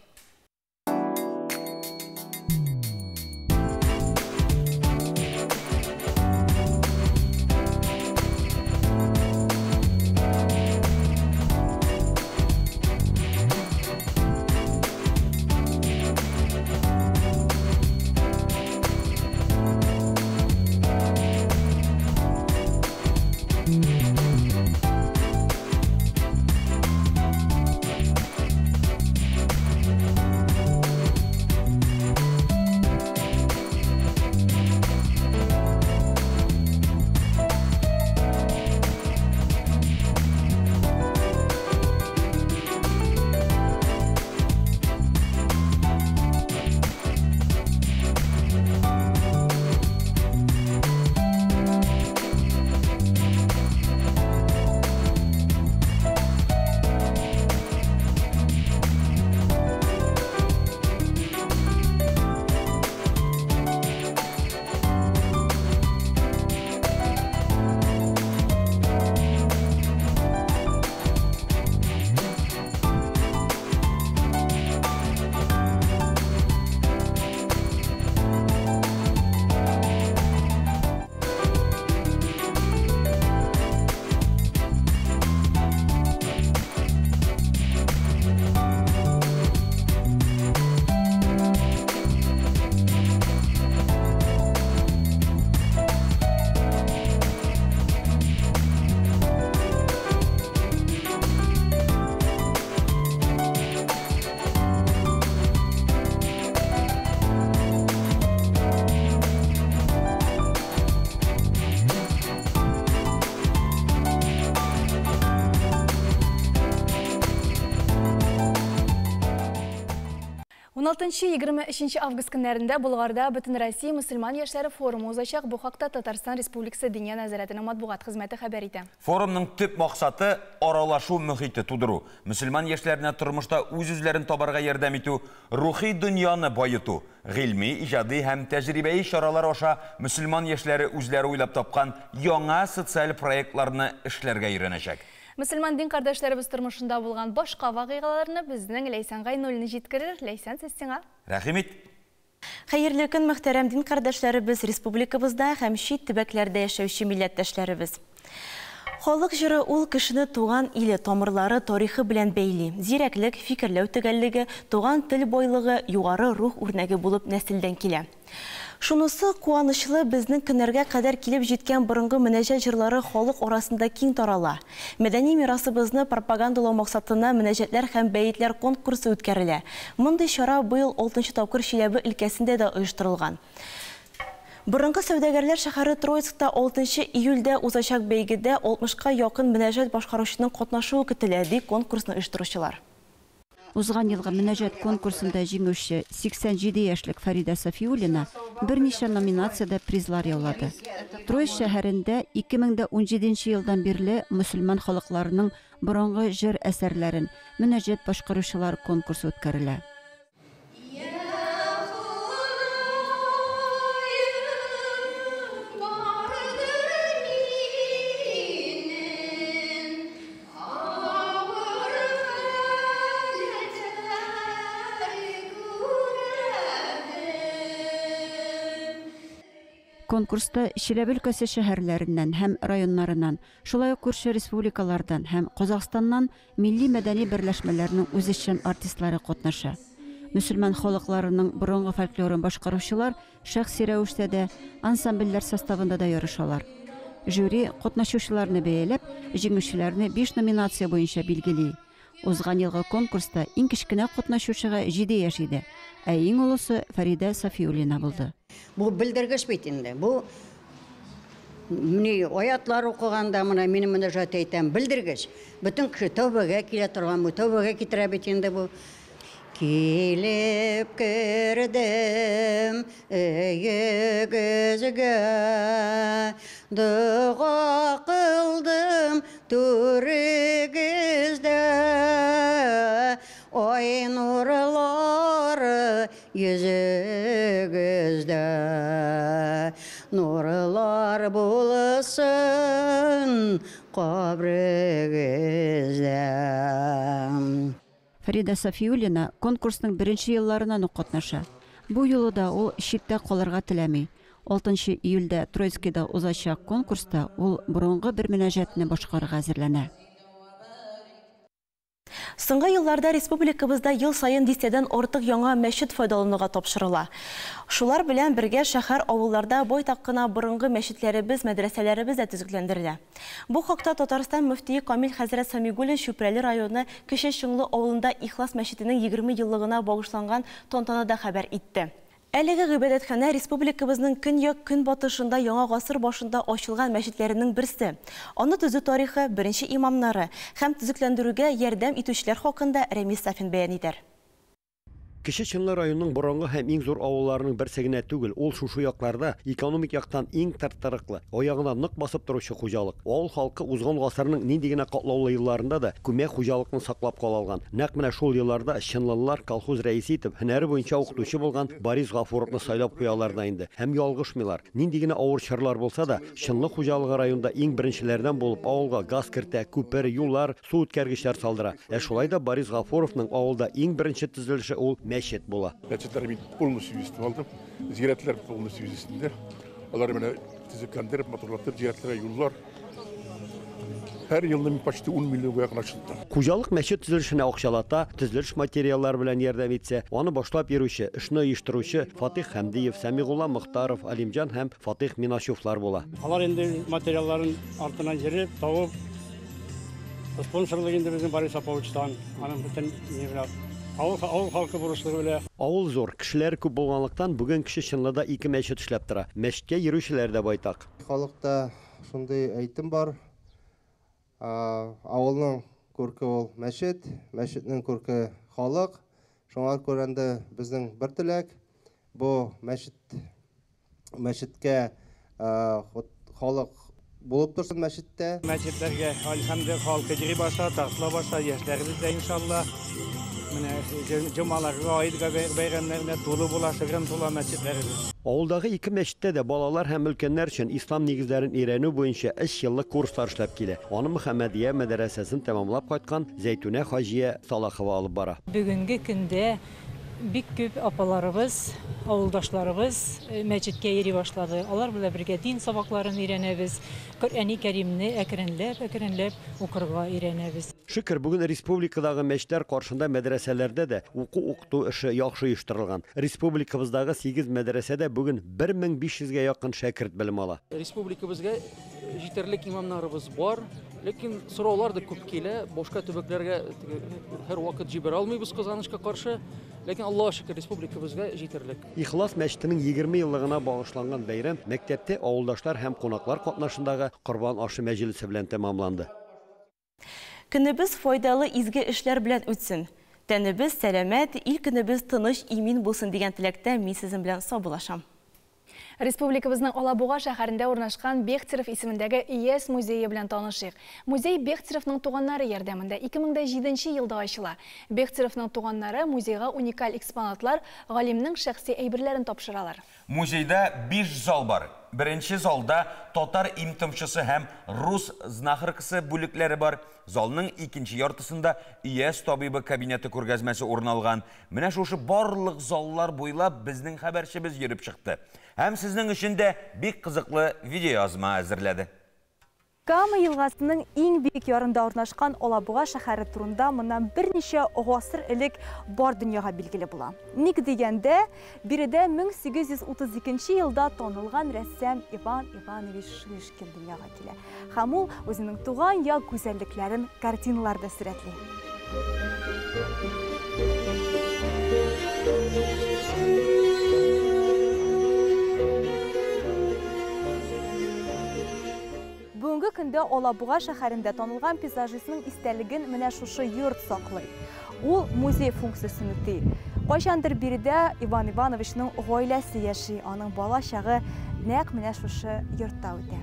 [SPEAKER 13] 16-23 август көннәрендә Болгарда Бөтенроссия мөселман яшьләре форумы узачак. Бу хакта Татарстан Республикасы Диния нәзарәтенең матбугат хезмәте хәбәр итә.
[SPEAKER 8] Форумның төп максаты аралашу мөхите тудыру, мөселман яшьләренә тормышта үз-үзләрен табарга ярдәм итү, рухи дөньяны баету, гыйльми, иҗади һәм тәҗрибәи чаралар аша мөселман яшьләре үзләре уйлап тапкан яңа социаль проектларны эшләргә өйрәнәчәк.
[SPEAKER 13] Мөселман дин кардәшләребез тормышында булган башка вакыйгаларны безнең Ләйсән Гайнуллина җиткерер. Ләйсән, сез сиңа.
[SPEAKER 8] Рәхим ит.
[SPEAKER 2] Хәерле көн, мөхтәрәм дин кардәшләребез, республикабызда һәм чит төбәкләрдә яшәүче милләттәшләребез. Халык җыры ул кешене туган иле, тамырлары, тарихы белән бәйли. Зирәклек, фикерләү төгәллеге, туган тел байлыгы, югары рух үрнәге булып нәселдән килә. Шунысы куанычлы, безнең көннәргә кадәр килеп җиткән борынгы мөнәҗәт җырлары халык арасында киң тарала. Мәдәни мирасыбызны пропагандалау максатыннан мөнәҗәтләр һәм бәетләр конкурсы үткәрелә. Мондый чара быел 6 тапкыр Чиләбе өлкәсендә дә оештырылган. Борынгы сәүдәгәрләр шәһәре Троицкта 6 июльдә узачак бәйгедә 60-ка якын мөнәҗәт башкаручының катнашуы көтелә, ди конкурсны оештыручылар.
[SPEAKER 20] Узган елгы мөнәҗәт конкурсында җиңүче 87 яшьлек Фәридә Сафиуллина берничә номинациядә призлар яулады. Троицк шәһәрендә 2017 елдан бирле мөселман халыкларының борынгы җыр әсәрләрен мөнәҗәт башкаручылар конкурсы үткәрелә. Конкурста Чиләбе өлкәсе шәһәрләреннән һәм районнарыннан, шулай ук күрше республикалардан һәм Казахстаннан милли мәдәни берләшмәләрнең үзешчән артистлары катнаша. Мөселман халыкларының борынгы фольклорын башкаручылар шәхси рәвештә дә, ансамбльләр составында да ярышалар. Жюри катнашучыларны бәяләп, җиңүчеләрне 5 номинация буенча билгели. Узган елгы конкурста иң кечкенә катнашучыга 7 яшь иде, ә иң олысы Фәридә Сафиуллина булды.
[SPEAKER 21] Бу белдергеч бит инде. Бу ни аятлар укыганда менә минем мөнәҗәт әйтәм, белдергеч. Бөтен кеше тәүбәгә килә торган, бу тәүбәгә китерә бит инде бу. Килеп кердем өегезгә, дога кылдым түрегездә. Нурлар булсын кабрегездә.
[SPEAKER 20] Фәридә Сафиуллина конкурсның беренче елларыннан ук катнаша. Бу юлы да ул читтә калырга теләми. 6 июльдә Троицкида узачак конкурста ул борынгы бер мөнәҗәтне башкарырга әзерләнә.
[SPEAKER 3] Соңгы елларда республикабызда ел саен дистәдән артык яңа мәчет файдалануга тапшырыла. Шулар белән бергә шәһәр авылларда байтак кына борынгы мәчетләребез, мәдрәсәләребез дә төзекләндерелә. Бу хакта Татарстан мөфтие Камил хәзрәт Самигуллин Чүпрәле районы Кече Чыңлы авылында Ихлас мәчетенең 20 еллыгына багышланган тантанада хәбәр итте. Әлеге гыйбадәтханә республикабызның көньяк-көнбатышында яңа гасыр башында ачылган мәчетләренең берсе. Аны төзү тарихы, беренче имамнары һәм төзекләндерүгә ярдәм итүчеләр хакында Рәмис Сафин бәян итәр.
[SPEAKER 22] Кече Чынлы районының борынгы һәм иң зур авылларының берсе генә түгел, ул шушы якларда экономик яктан иң тыртырыклы, аягына нык басып торучы хуҗалык. Авыл халкы узган гасырның нинди генә катлаулы елларында да күмәк хуҗалыкны саклап кала алган. Нәкъ менә шул елларда чынлылылар колхоз рәисе итеп, һөнәре буенча укытучы булган Борис Гафуровны сайлап куялар да инде. Һәм ялгышмыйлар. Нинди генә авыр чорлар булса да, Чынлы хуҗалыгы районда иң беренчеләрдән булып авылга газ кертә, күпер, юллар, су үткәргечләр салдыра. Ә шулай да Борис Гафуровның авылда иң беренче төзелеше ул мәчет була.
[SPEAKER 23] Мәчетләр мин полностью өстен алдым. Зиратлар полностью өстендә. Алар менә төзекләндереп, матурлатып, зиратларга юллар. Һәр елны мин почти 10 миллионга якын акча тотам.
[SPEAKER 22] Хуҗалык мәчет төзелешенә акчалата, төзелеш материаллары белән ярдәм итсә, аны башлап йөрүче, эшне оештыручы Фатих Хәмдиев, Сәмигулла Мохтаров, Алимҗан һәм Фатих Миначевлар була.
[SPEAKER 24] Алар инде материалларын артыннан йөреп, табып, спонсорлык инде безнең Борис Аповичтан, аның бөтен ни белән, авыл, авыл халкы бурычлыгы белән.
[SPEAKER 22] Авыл зур, кешеләр күп булганлыктан, бүген Кече Чынлыда ике мәчет эшләп тора. Мәчеткә йөрүчеләр дә байтак.
[SPEAKER 25] Халыкта шундый әйтем бар, авылның күрке ул мәчет, мәчетнең күрке халык. Шуңа күрә инде безнең бер теләк, бу мәчет мәчеткә халык булып торсын мәчеттә.
[SPEAKER 24] Мәчетләргә әлхәмдүлилләһ халкы йөри башлады, тартыла башлады, яшьләребез дә иншалла. Менә җомаларга, аидга бәйрәмнәренә тулы була, шыгрым тула мәчетләребез.
[SPEAKER 22] Авылдагы ике мәчеттә дә балалар һәм өлкәннәр өчен ислам нигезләрен өйрәнү буенча өч еллык курслар эшләп килә. Аны Мөхәммәдия мәдрәсәсен тәмамлап кайткан Зәйтүнә хаҗия Салахова алып бара.
[SPEAKER 26] Бүгенге көндә бик күп апаларыбыз, авылдашларыбыз мәчеткә йөри башлады. Алар белән бергә дин сабакларын өйрәнәбез, Коръәни Кәримне әкренләп-әкренләп укырга өйрәнәбез.
[SPEAKER 22] Шөкер, бүген республикадагы мәчетләр каршында мәдрәсәләрдә дә уку-укыту эше яхшы оештырылган. Республикабыздагы 8 мәдрәсәдә бүген 1500 гә якын шәкерт белем ала.
[SPEAKER 27] Республикабызга җитәрлек имамнарыбыз бар, ләкин сораулар да күп килә. Башка төбәкләргә һәрвакыт җибәрә алмыйбыз, кызганычка каршы. Ләкин Аллаһ шөкер, республикабызга җитәрлек.
[SPEAKER 22] Ихлас мәчетенең 20 еллыгына багышланган бәйрәм мәктәптә авылдашлар һәм кунаклар катнашындагы Корбан ашы мәҗлесе белән тәмамланды.
[SPEAKER 3] Көнебез файдалы изге эшләр белән үтсен. Тәнебез сәламәт, ил көнебез тыныч, имин булсын дигән теләктә мин сезнең белән саубуллашам.
[SPEAKER 13] Республикабызның Алабуга шәһәрендә урнашкан Бехтерев исемендәге ИЭС музее белән танышыйк. Музей Бехтеревның туганнары ярдәмендә 2007 елда ачыла. Бехтеревның туганнары музейга уникаль экспонатлар, галимнең шәхси әйберләрен тапшыралар.
[SPEAKER 8] Музейда 5 зал бар. Беренче залда татар имтомчысы һәм рус знахаркасы бүлекләре бар. Залның икенче яртысында ИЭС табибы кабинеты күргәзмәсе урын алган. Менә шушы барлык заллар буйлап безнең хәбәрчебез йөреп чыкты. Һәм сезнең өчен дә бик кызыклы видеоязма әзерләде.
[SPEAKER 5] Кама елгасының иң биек ярында урнашкан Алабуга шәһәре турында моннан берничә гасыр элек бар дөньяга билгеле була. Ник дигәндә, биредә 1832 елда танылган рәссам Иван Иванович Шишкин дөньяга килә. Һәм ул үзенең туган як гүзәллекләрен картиналарда сурәтли. Бүгенге көндә Алабуга шәһәрендә танылган пейзажистның истәлеген менә шушы йорт саклый. Ул музей функциясен үти. Кайчандыр биредә Иван Ивановичның гаиләсе яши, аның бала чагы нәкъ менә шушы йортта үтә.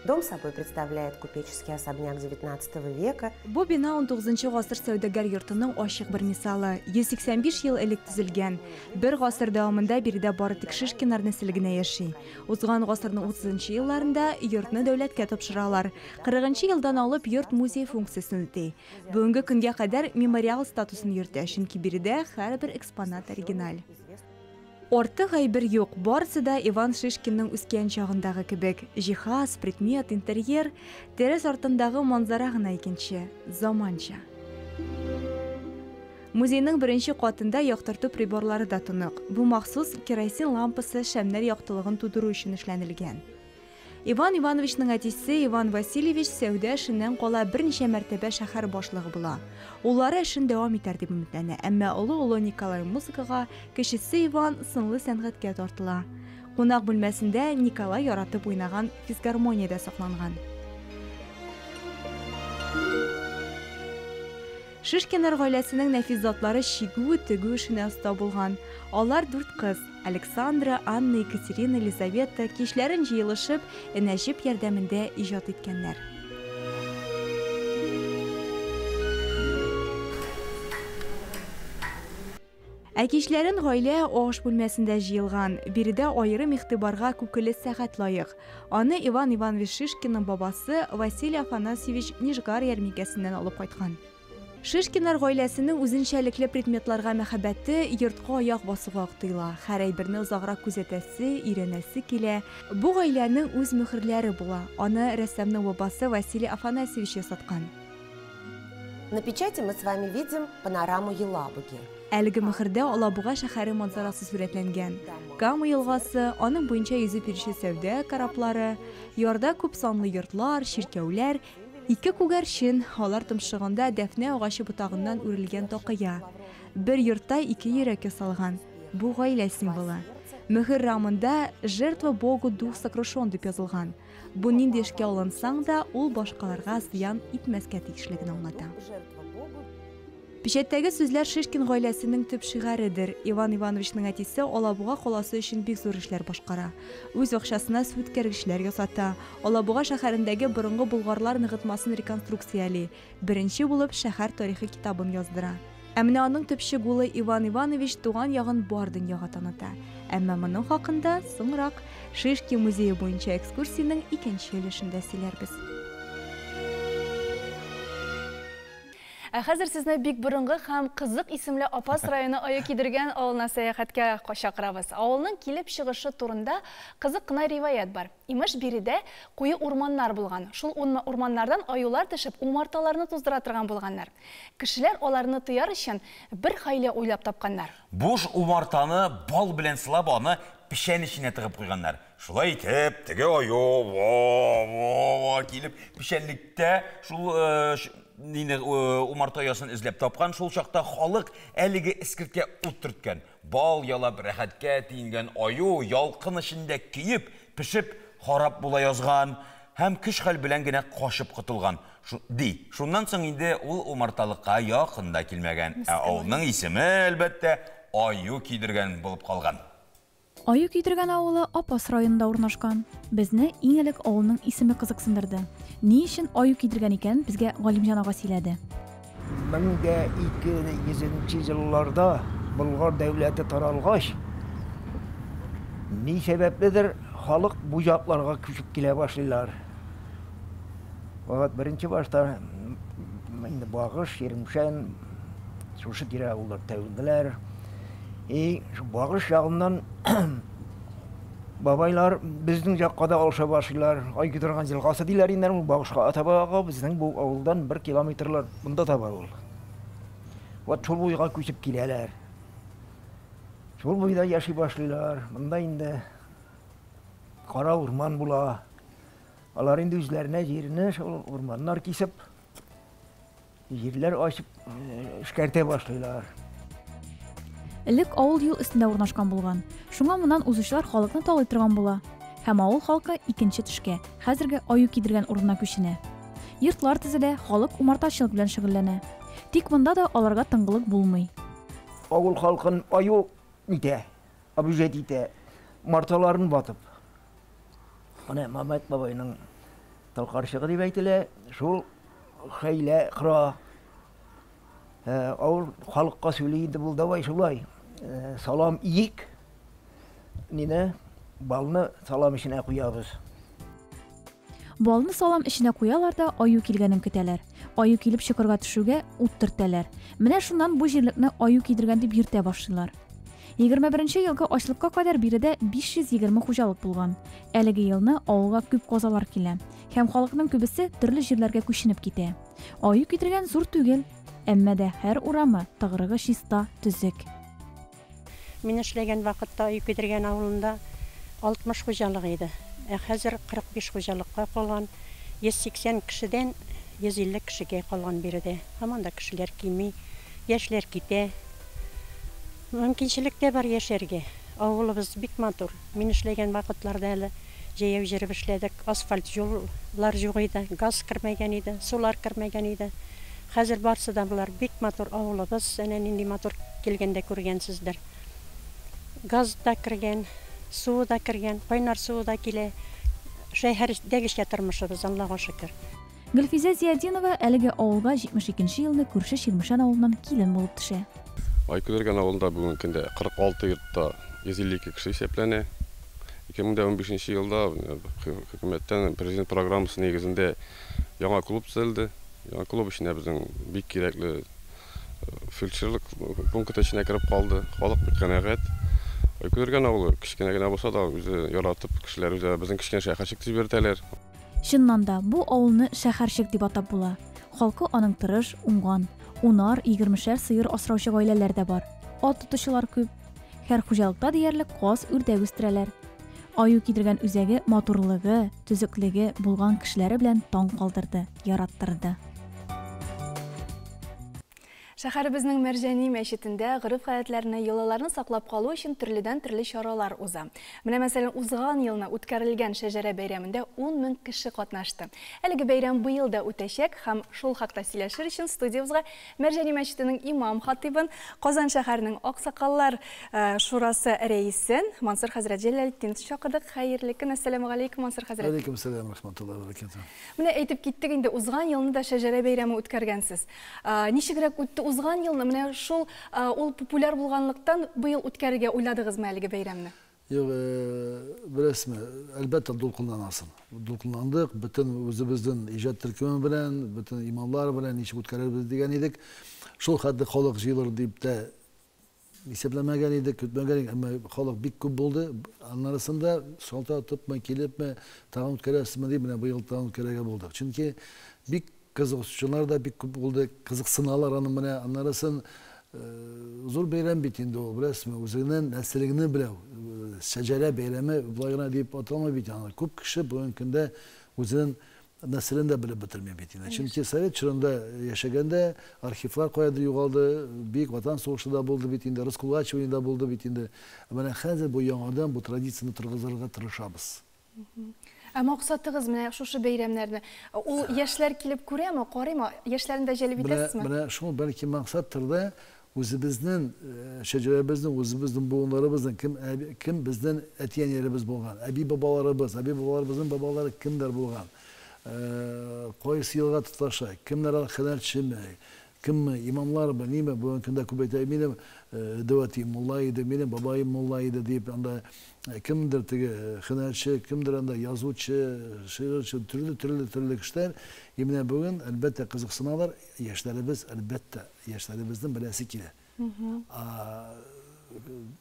[SPEAKER 1] Дом собой представляет купеческий особняк XIX века.
[SPEAKER 5] Бу бина 19 гасыр сәүдәгәр йортының ачык бер мисалы. 185 ел элек төзелгән. Бер гасыр дәвамында биредә бары тик Шишкиннар нәселе генә яши. Узган гасырның 30 елларында йортны дәүләткә тапшыралар. 40 елдан алып йорт музей функциясен үти. Бүгенге көнгә кадәр мемориал статусын йөртә, чөнки биредә һәрбер экспонат оригиналь. Артык әйбер юк, барысы да Иван Шишкинның үскән чагындагы кебек. Җиһаз, предмет, интерьер, тәрәз артындагы манзара гына икенче, заманча. Музейның беренче катында яктырту приборлары да тонык. Бу махсус керосин лампасы шәмнәр яктылыгын тудыру өчен эшләнелгән. Иван Ивановичның әтисе Иван Васильевич сәүдә эшеннән кала берничә мәртәбә шәһәр башлыгы була. Уллары эшен дәвам итәр дип өметләнә, әмма олы улы Николай музыкага, кечесе Иван сынлы сәнгатькә тартыла. Кунак бүлмәсендә Николай яратып уйнаган физгармония дә сакланган. Шишкиннар гаиләсенең нәфис затлары чигү, тегү эшенә оста булган. Алар дүрт кыз: Александра, Анна, Екатерина, Елизавета кичләрен җыелышып, энә-җеп ярдәмендә иҗат иткәннәр. Ә кичләрен гаилә аш бүлмәсендә җыелган. Биредә аерым игътибарга күкеле сәгать лаек. Аны Иван Иванович Шишкинның бабасы Василий Афанасьевич Нижгар ярминкәсеннән алып кайткан. Шишкиннар гаиләсенең үзенчәлекле предметларга мәхәббәте йортка аяк басуга ук тоела. Һәр әйберне озаграк күзәтәсе, өйрәнәсе килә. Бу гаиләнең үз мөһерләре була. Аны рәссамның бабасы Василий Афанасьевич ясаткан.
[SPEAKER 1] На печати мы с вами видим панораму Елабуги.
[SPEAKER 5] Әлеге мөһердә Алабуга шәһәре манзарасы сурәтләнгән. Кама елгасы, аның буенча йөзеп йөрүче сәүдә кораблары, ярда күп санлы йортлар, чиркәүләр, ике күгәрчен, алар томшыгында дәфнә агачы ботагыннан үрелгән такыя. Бер йортта ике йөрәк ясалган. Бу гаилә символы. Мөһер рамында «Жертва Богу дух сокрушен» дип язылган. Бу нинди эшкә алынсаң да, ул башкаларга зыян итмәскә тиешлеген аңлата. Печәттәге сүзләр Шишкин гаиләсенең төп шигаредер. Иван Ивановичның әтисе Алабуга каласы өчен бик зур эшләр башкара. Үз акчасына суүткәргечләр ясата. Алабуга шәһәрендәге борынгы болгарлар ныгытмасын реконструкцияли. Беренче булып шәһәр тарихы китабын яздыра. Ә менә аның төпчек улы Иван Иванович туган ягын бар дөньяга таныта. Әмма моның хакында соңрак Шишкин музее буенча экскурсиянең икенче өлешендә сөйләрбез.
[SPEAKER 13] Ә хәзер сезне бик борынгы һәм кызык исемле Апас районы Аю Кидергән авылына сәяхәткә чакырабыз. Авылның килеп чыгышы турында кызык кына риваять бар. Имеш, биредә куе урманнар булган. Шул урманнардан аюлар төшеп, умарталарны туздыра торган булганнар. Кешеләр аларны тыяр өчен бер хәйлә уйлап тапканнар.
[SPEAKER 8] Буш умартаны бал белән сылап, аны печән эченә тыгып куйганнар. Шулай итеп, теге аю во-во-во килеп, печәнлектә шул нине умарта оясын эзләп тапкан. Шул чакта халык әлеге эскерткә ут төрткән. Бал ялап рәхәткә тиенгән аю ялкын эчендә көеп, пешеп, харап була язган һәм көч-хәл белән генә качып котылган. Ди. Шуннан соң инде ул умарталыкка якын да килмәгән. Ә авылның исеме, әлбәттә, Аю Кидергән булып калган.
[SPEAKER 6] Аю Кидергән авылы Апас районында урнашкан. Безне иң элек авылның исеме кызыксындырды. Ни өчен Аю Кидергән икәнен безгә Галимҗан ага сөйләде.
[SPEAKER 7] 1200 елларда Болгар дәүләте таралгач, ни сәбәпледер халык бу якларга күчеп килә башлыйлар. Вакыт беренче башта инде Багыш, Чирмешән, шушы тирә авыллар тәүлделәр. И Багыш ягыннан бабайлар безнең якка да алыша башлыйлар. Ай Кидергән елгасы диләр инде, ул Багышка таба ага, безнең бу авылдан 1 километрлар монда таба ул. Вот шул буйга күчеп киләләр. Шул буйда яши башлыйлар. Монда инде кара урман була. Алар инде үзләренә җирне шул урманнар кисеп, җирләр ачып, эшкәртә башлыйлар.
[SPEAKER 6] Элек авыл юл өстендә урнашкан булган. Шуңа моннан узучылар халыкны талый торган була. Һәм авыл халкы икенче төшкә, хәзерге Аю Кидергән урынына күченә. Йортлар төзелә, халык умартачылык белән шөгыльләнә. Тик монда да аларга тынгылык булмый.
[SPEAKER 7] Авыл халкын аю итә, обижать итә, умарталарын батып. Менә Мамәт бабайның Тал карчыгы дип әйтелә, шул хәйлә кора. Авыл халыкка сөйли инде бул, давай шулай. Салам иек, нине, балны салам эченә куябыз.
[SPEAKER 6] Балны салам эченә куялар да аю килгәнен көтәләр. Аю килеп чокырга төшүгә, ут төртәләр. Менә шуннан бу җирлекне аю кидергән дип йөртә башлыйлар. 21 нче елгы ачлыкка кадәр биредә 520 хуҗалык булган. Әлеге елны авылга күп казалар килә һәм халыкның күбесе төрле җирләргә күченеп китә. Аю китергән зур түгел, әмма дә һәр урамы, тыгрыгы чиста, төзек.
[SPEAKER 9] Мин эшләгән вакытта Аю Кидергән авылында 60 хуҗалык иде. Ә хәзер 45 хуҗалыкка калган. 180 кешедән 150 кешегә калган биредә. Һаман да кешеләр кими, яшьләр китә. Мөмкинчелек тә бар яшәргә. Авылыбыз бик матур. Мин эшләгән вакытларда әле җәяү җөреп эшләдек. Асфальт юллар юк иде, газ кермәгән иде, сулар кермәгән иде. Хәзер барсы да болар бик матур авылыбыз, әнә нинди матур килгәндә күргәнсездер. Газ да кергән, суы да кергән, кайнар суы да килә. Шәһәрдәгечә тормышыбыз, Аллага шөкер.
[SPEAKER 6] Гөлфизә Зиятдинова әлеге авылга 72 нче елны күрше Чирмешән авылыннан килен булып төшә.
[SPEAKER 10] Айкүләргән авылында бүгенге көндә 46 йортта 152 кеше исәпләнә. 2015 нче елда хөкүмәттән президент программасы нигезендә яңа клуб төзелде. Яңа клуб эченә безнең бик кирәкле фельдшерлык пункты эченә кереп калды. Халык бик канәгать. Айкүләргән авылы кечкенә генә булса да, үзе яратып, кешеләр үзе безнең кечкенә шәһәрчек дип йөртәләр.
[SPEAKER 6] Чыннан да, бу авылны шәһәрчек дип атап була. Халкы аның тырыш, уңган. Унар, егермешәр сыер асраучы гаиләләр дә бар. Ат тотучылар күп. Һәр хуҗалыкта диярлек каз, үрдәк үстерәләр. Аю кидергән үзәге матурлыгы, төзеклеге, булган кешеләре белән таң калдырды, яраттырды.
[SPEAKER 13] Шәһәребезнең Мәрҗани мәчетендә гореф-гадәтләрне, йолаларны саклап калу өчен төрледән-төрле чаралар уза. Менә, мәсәлән, узган елны үткәрелгән Шәҗәрә бәйрәмендә 10 мең кеше катнашты. Әлеге бәйрәм быел да үтәчәк һәм шул хакта сөйләшер өчен студиябезгә Мәрҗани мәчетенең имам-хатыйбын, Казан шәһәренең Аксакаллар шурасы рәисен Мансур хәзрәт Җәләлетдиновны чакырдык. Хәерле көн, әссәламегаләйкүм, Мансур хәзрәт.
[SPEAKER 11] Вәләйкүм сәлам, рәхмәтуллаһи вә бәрәкәтүһ.
[SPEAKER 13] Менә әйтеп киттек инде, узган елны да Шәҗәрә бәйрәме үткәргәнсез. Ничегрәк үтте узган елны? Менә шул ул популяр булганлыктан быел үткәрергә уйладыгызмы әлеге бәйрәмне?
[SPEAKER 11] Юк, беләсезме, әлбәттә, дулкынланасың. Дулкынландык, бөтен үзебезнең иҗат төркеме белән, бөтен имамлар белән ничек үткәрербез дигән идек. Шул хәтле халык җыелыр дип тә исәпләмәгән идек, көтмәгән идек, әмма халык бик күп булды. Аннарысын да шалтыратыпмы, килепме, тагын үткәрәсезме дип, менә быел тагын үткәрергә булдык. Чөнки бик Кызыксучылар да бик күп булды, кызыксыналар аның менә, аннарысын зур бәйрәм бит инде ул, беләсезме, үзеңнең нәселеңне белү, шәҗәрә бәйрәме болай гына дип аталмый бит аны. Күп кеше бүгенге көндә үзенең нәселен дә белеп бетерми бит инде. Чөнки совет чорында яшәгәндә архивлар каядыр югалды, Бөек Ватан сугышы да булды бит инде, раскулачивание да булды бит инде. Ә менә хәзер бу яңадан бу традицияне торгызырга тырышабыз.
[SPEAKER 13] Ә максатыгыз менә шушы бәйрәмнәрне, ул яшьләр килеп күрәме, карыймы? Яшьләрне дә җәлеп итәсезме?
[SPEAKER 11] Менә шул бәлки максаттыр да, үзебезнең шәҗәрәбезнең, үзебезнең буыннарыбызның кем кем безнең әти-әниләребез булган, әби-бабаларыбыз, әби-бабаларыбызның бабалары кемнәр булган, кайсы елга тоташа, кемнәр алар һөнәрчеме, Кемме, имамлармы, ниме, бүгенге көндә күп әйтә, минем дәү әтием мулла иде, минем бабаем мулла иде дип, анда кемдер теге һөнәрче, кемдер анда язучы, шигырьче, төрле-төрле төрле кешеләр. И менә бүген, әлбәттә, кызыксыналар, яшьләребез, әлбәттә, яшьләребезнең беләсе килә. А,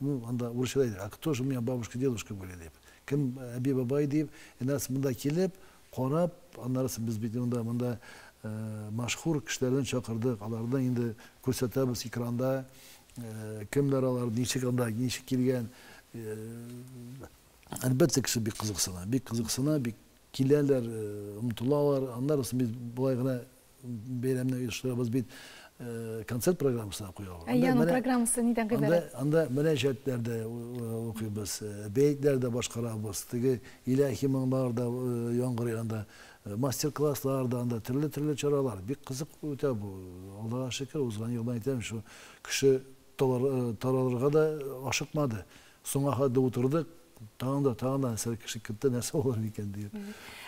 [SPEAKER 11] ну, анда урысча да әйтә, а кто же у меня бабушка, дедушка были дип. Кем әби-бабай дип, инде монда килеп, Карап, аннары без бит инде монда мәшһүр кешеләрне чакырдык, аларны инде күрсәтәбез экранда, кемнәр алар, ничек анда, ничек килгән. Әлбәттә, кеше бик кызыксына, бик кызыксына, бик киләләр, омтылалар. Аннары соң без болай гына бәйрәмне оештырабыз бит, концерт программасына куябыз.
[SPEAKER 13] Әйе, аның программасы нидән гыйбарәт?
[SPEAKER 11] Анда мөнәҗәтләр дә укыйбыз, бәетләр дә башкарабыз, теге илаһи моңнар да яңгырый анда, мастер-класслар да анда, төрле-төрле чаралар. Бик кызык үтә бу. Аллага шөкер, узган елдан әйтәм, шул кеше таралырга да ашыкмады. Соңга хәтле утырдык. Тагын да, тагын да нәрсә кеше көтте, нәрсә булыр микән диеп.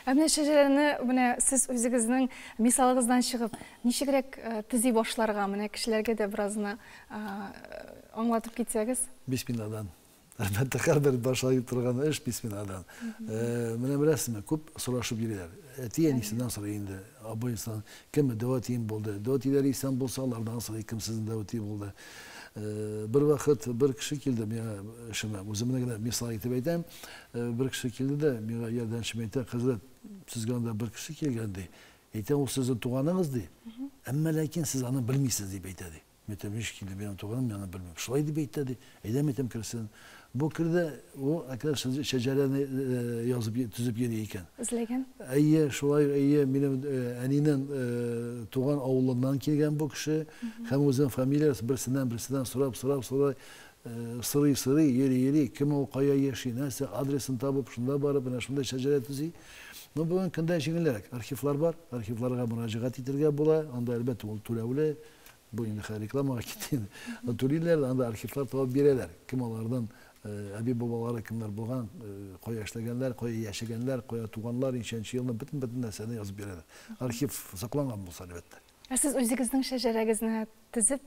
[SPEAKER 13] Ә менә шәҗәрәне менә сез үзегезнең мисалыгыздан чыгып, ничегрәк төзи башларга, менә кешеләргә дә бераз гына аңлатып китсәгез.
[SPEAKER 11] Бисмилладан. Әлбәттә, һәрбер башлай торган эш бисмилладан. Менә беләсезме, күп сорашып йөриләр. Әти-әнисеннән сорый инде, абыйсыннан, кем дәү әтием булды. Дәү әтиләре исән булса, алардан сорый, кем сезнең дәү әти булды. Бер вакыт бер кеше килде миңа эшемә, үземне генә мисал итеп әйтәм. Бер кеше килде дә, миңа ярдәмчем әйтә, хәзрәт, сезгә анда бер кеше килгән, ди. Әйтә, ул сезнең туганыгыз, ди. Әмма ләкин сез аны белмисез, дип әйтә, ди. Мин әйтәм, ничек инде минем туганым, мин аны белмим. Шулай дип әйтә, ди. Әйдә, мин әйтәм, керсен. Бу керде, ул әкрән шәҗәрәне язып, төзеп йөри икән.
[SPEAKER 13] Эзләгән?
[SPEAKER 11] Әйе, шулай, әйе, минем әнинең туган авылыннан килгән бу кеше. Һәм үзенең фамилиясе берсеннән-берсеннән сорап, сорап, сорай, сорый-сорый, йөри-йөри, кем ул, кая яши, нәрсә, адресын табып, шунда барып, менә шундай шәҗәрә төзи. Ну, бүгенге көндә җиңелрәк. Архивлар бар, архивларга мөрәҗәгать итәргә була. Анда, әлбәттә, ул түләүле. Бу инде хәзер рекламага китте инде. Түлиләр, анда архивлар табып бирәләр. Кем аларның әби-бабалары кемнәр булган, кая эшләгәннәр, кая яшәгәннәр, кая туганнар, ничәнче елны, бөтен-бөтен нәрсәне язып бирәләр. Архив сакланган булса, әлбәттә.
[SPEAKER 13] Ә сез үзегезнең шәҗәрәгезне төзеп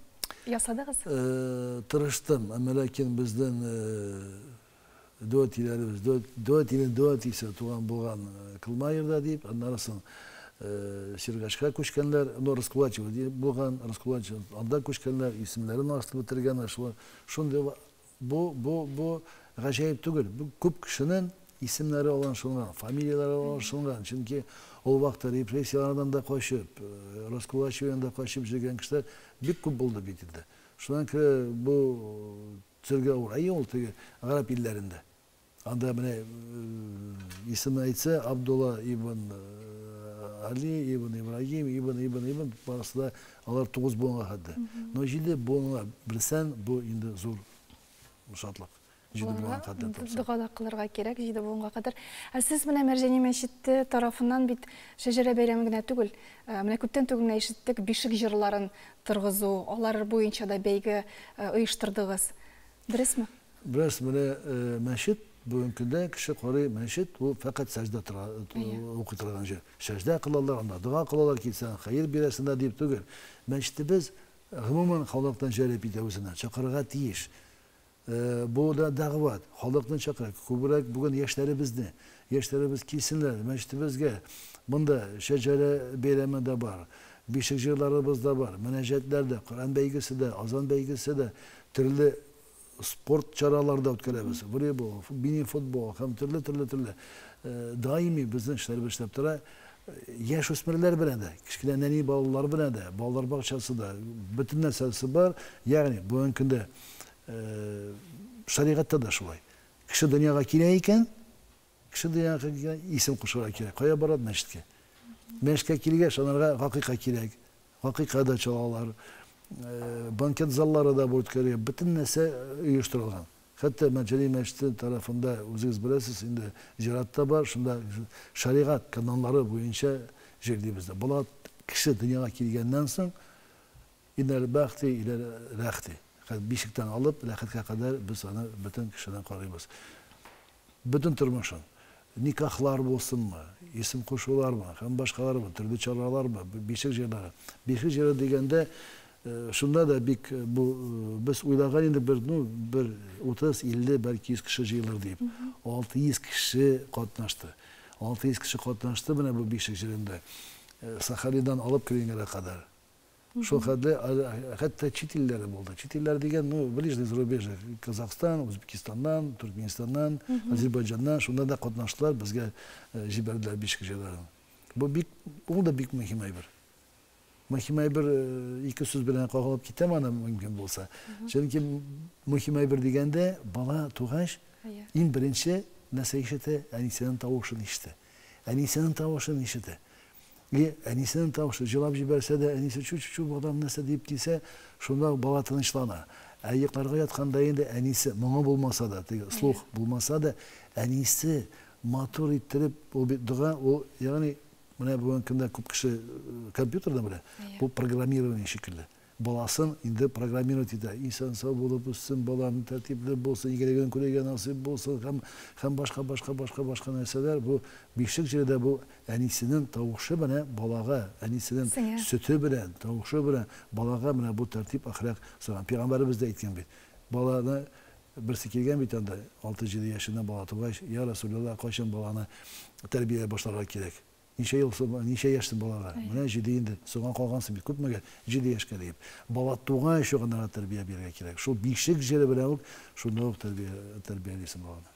[SPEAKER 13] ясадыгыз?
[SPEAKER 11] Тырыштым, әмма ләкин безнең Дәү әтиләребез, дәү әтинең дәү әтисе туган булган Кылмаерда дип, аннары соң Сергачка күчкәннәр, ну, Раскулачево дип булган, Раскулачево, анда күчкәннәр, исемнәрен алыштырып бетергәннәр, шулай. Шундый бу, бу, бу гаҗәеп түгел. Бу күп кешенең исемнәре алыншынган, фамилияләре алыншынган, чөнки ул вакытта репрессияләрдән дә качып, Раскулачеводан да качып йөргән кешеләр бик күп булды бит инде. Шуннан күрә бу Төзергә авыр. Әйе, ул теге гарәп илләрендә. Анда менә исеме әйтсә, Абдулла ибн Али, ибн Ибрагим, ибн, ибн, ибн, барысы да алар 9 буынга хәтле. Но 7 буынга белсәң, бу инде зур шатлык. 7 буынга хәтле тапсаң.
[SPEAKER 13] Дога да кылырга кирәк 7 буынга кадәр. Ә сез менә Мәрҗани мәчете тарафыннан бит шәҗәрә бәйрәме генә түгел, менә күптән түгел генә ишеттек, бишек җырларын торгызу, алар буенча да бәйге оештырдыгыз. Дөресме?
[SPEAKER 11] Дөрес, менә мәчет, бүгенге көндә кеше карый, мәчет ул фәкать сәҗдә тора, укый торган җир. Сәҗдә кылалар, анда дога кылалар, килсәң хәер бирәсең дә дип түгел. Мәчетебез гомумән халыктан җәлеп итә үзенә, чакырырга тиеш. Бу да дәгъват, халыкны чакыра, күбрәк бүген яшьләребезне, яшьләребез килсеннәр мәчетебезгә. Монда шәҗәрә бәйрәме дә бар, бишек җырларыбыз да бар, мөнәҗәтләр дә, Коръән бәйгесе дә, азан бәйгесе дә, төрле спорт чаралары да үткәрәбез, волейбол, мини-футбол һәм төрле-төрле-төрле. Даими безнең эшләребез эшләп тора. Яшүсмерләр белән дә, кечкенә нәни балалар белән дә, балалар бакчасы да, бөтен нәрсәсе бар. Ягъни бүгенге көндә Шәригатьтә дә шулай. Кеше дөньяга килә икән, кеше дөньяга килгән, исем кушырга кирәк. Кая барат? Мәчеткә. Мәчеткә килгәч, анарга гакыйка кирәк. Гакыйка да чалалар. Банкет заллары да бу үткәрелә. Бөтен нәрсә оештырылган. Хәтта Мәрҗани мәчете тарафында, үзегез беләсез, инде зират та бар, шунда шәригать кануннары буенча җирлибез дә. Бала кеше дөньяга килгәннән соң, Инәл бәхти иләл рәхти. Хәзер бишектән алып ләхеткә кадәр без аны бөтен кешедән карыйбыз. Бөтен тормышын. Никахлар булсынмы, исем кушулармы һәм башкалармы, төрле чаралармы, бишек җырлары. Бишек җыры дигәндә, шунда да бик бу без уйлаган идек бер, ну, бер 30, 50, бәлки 100 кеше җыелыр дип. 600 кеше катнашты. 600 кеше катнашты менә бу бишек җырында. Сахалиннан алып Калининградка кадәр. Шул хәтле, хәтта чит илләре булды. Чит илләр дигән, ну, ближний зарубежье, Казахстан, Үзбекистаннан, Төркменистаннан, Азербайҗаннан, шунда да катнаштылар, безгә җибәрделәр бишек җырларын. Бу бик, ул да бик мөһим әйбер. Мөһим әйбер ике сүз белән кагылып китәм аны мөмкин булса. Чөнки мөһим әйбер дигәндә, бала тугач, иң беренче нәрсә ишетә? Әнисенең тавышын ишетә. Әнисенең тавышын ишетә. И әнисенең тавышы, җылап җибәрсә дә, әнисе чү-чү-чү, балам нәрсә диеп килсә, шунда ук бала тынычлана. Ә йокларга ятканда инде әнисе, моңы булмаса да, теге слух булмаса да, әнисе матур иттереп, ул бит дога, ул, ягъни, менә бүгенге көндә күп кеше компьютерда белә, бу программирование шикелле. баласын инде программировать итә. Исән-сау булып үссен, балам, тәртипле булсын, игелеген күрергә насыйп булсын һәм һәм башка башка башка башка нәрсәләр. Бу бишек җыры да бу әнисенең тавышы белән балага, әнисенең сөте белән, тавышы белән балага менә бу тәртип, әхлак сыган. Пәйгамбәребез дә әйткән бит. Баланы берсе килгән бит анда, 6-7 яшеннән бала тугач, я Расулалла, кайчан баланы тәрбияләп башларга кирәк? Ничә ел соң, ничә яшь соң балага? Менә җиде инде, соңга калгансың бит, күпмегә? Җиде яшькә диеп. Бала тугач ук анарга тәрбия бирергә кирәк. Шул бишек җыры белән үк шунда ук тәрбия тәрбиялисең баланы.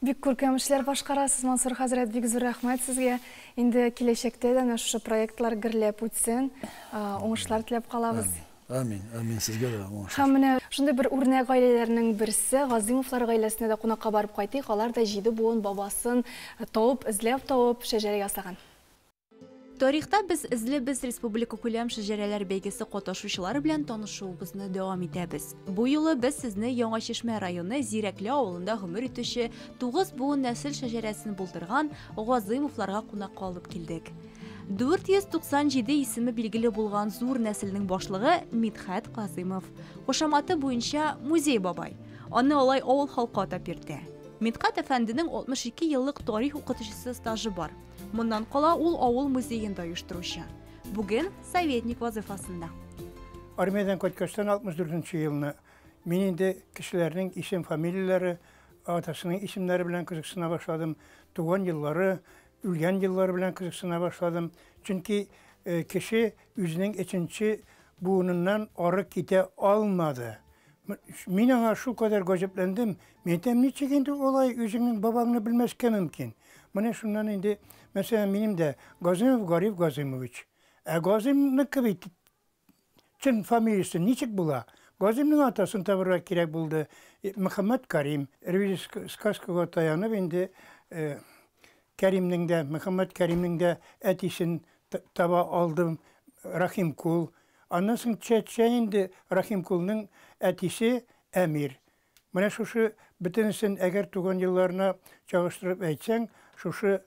[SPEAKER 13] Бик күркәм эшләр башкарасыз, Мансур хәзрәт, бик зур рәхмәт сезгә. Инде киләчәктә дә менә шушы проектлар гөрләп үтсен, уңышлар теләп калабыз.
[SPEAKER 11] Амин, амин, сезгә дә уңышлар.
[SPEAKER 13] Һәм менә шундый бер үрнәк гаиләләрнең берсе, Газыймовлар гаиләсенә дә кунакка барып кайтыйк. Алар да җиде буын бабасын табып, эзләп табып, шәҗәрә ясаган.
[SPEAKER 4] Тарихта без эзлебез республикакүләм шәҗәрәләр бәйгесе катнашучылары белән танышуыбызны дәвам итәбез. Бу юлы без сезне Яңа Чишмә районы Зирәкле авылында гомер итүче тугыз буын нәсел шәҗәрәсен булдырган Газыймовларга кунакка алып килдек. 497 исеме билгеле булган зур нәселнең башлыгы Мидхәт Газыймов. Кушаматы буенча Музей бабай. Аны алай авыл халкы атап йөртә. Мидхәт әфәнденең 62 еллык тарих укытучысы стажы бар. Моннан кала ул авыл музеен да оештыручы. Бүген советник вазыйфасында.
[SPEAKER 12] Армиядән кайткачтан 64 нче елны мин инде кешеләрнең исем-фамилияләре, атасының исемнәре белән кызыксына башладым, туган еллары, үлгән еллары белән кызыксына башладым. Чөнки кеше үзенең өченче буыныннан ары китә алмады. Мин аңа шулкадәр гаҗәпләндем. Мин әйтәм, ничек инде алай үзеңнең бабаңны белмәскә мөмкин? Менә шуннан инде, мәсәлән, минем дә Газыймов Гариф Газыймович. Ә Газыймныкы бит чын фамилиясе ничек була? Газыймның атасын табырга кирәк булды. Мөхәммәт Карим. Ревизия сказкага таянып инде Кәримнең дә, Мөхәммәт Кәримнең дә әтисен таба алдым, Рахимкул. Аннан соң чәчә инде Рахимкулның әтисе Әмир. Менә шушы бөтенесен әгәр туган елларына чагыштырып әйтсәң, шушы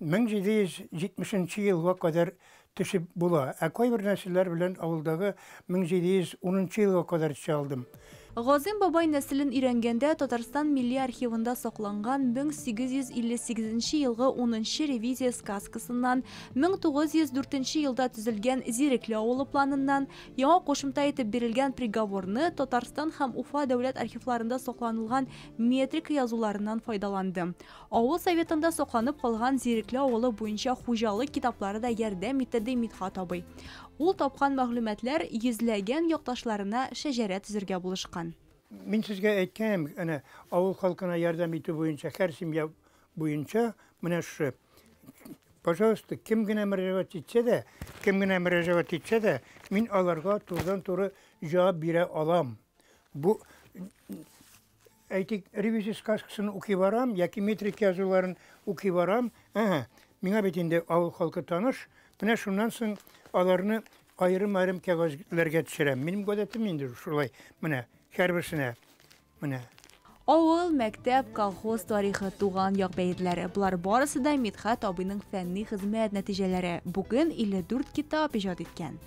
[SPEAKER 12] 1770 нче елга кадәр төшеп була. Ә кайбер нәселләр белән авылдагы 1710 нчы елга кадәр төшә алдым.
[SPEAKER 4] Газыйм бабай нәселен өйрәнгәндә Татарстан Милли архивында сакланган 1858 нче елгы унынчы ревизия сказкасыннан, 1904 нче елда төзелгән Зирекле авылы планыннан, яңа кушымта итеп бирелгән приговорны Татарстан һәм Уфа дәүләт архивларында сакланылган метрика язуларыннан файдаланды. Авыл советында сакланып калган Зирекле авылы буенча хуҗалык китаплары да ярдәм итте, ди Мидхат абый. Ул тапкан мәгълүматлар йөзләгән якташларына шәҗәрә төзергә булышкан.
[SPEAKER 12] Мин сезгә әйткән идем, әнә, авыл халкына ярдәм итү буенча һәр семья буенча менә шушы. Пожалуйста, кем генә мөрәҗәгать итсә дә, кем генә мөрәҗәгать итсә дә, мин аларга турыдан-туры җавап бирә алам. Бу Әйтик, ревизия сказкасын укый барам яки метрик язуларын укый барам. Әһә, миңа бит инде авыл халкы таныш. Менә шуннан соң аларны аерым-аерым кәгазьләргә төшерәм. Минем гадәтем инде шулай. Менә һәрберсенә. Менә.
[SPEAKER 4] Авыл, мәктәп, колхоз тарихы, туган як бәетләре, болар барысы да Мидхәт абыйның фәнни хезмәт нәтиҗәләре. Бүген 54 китап иҗат иткән.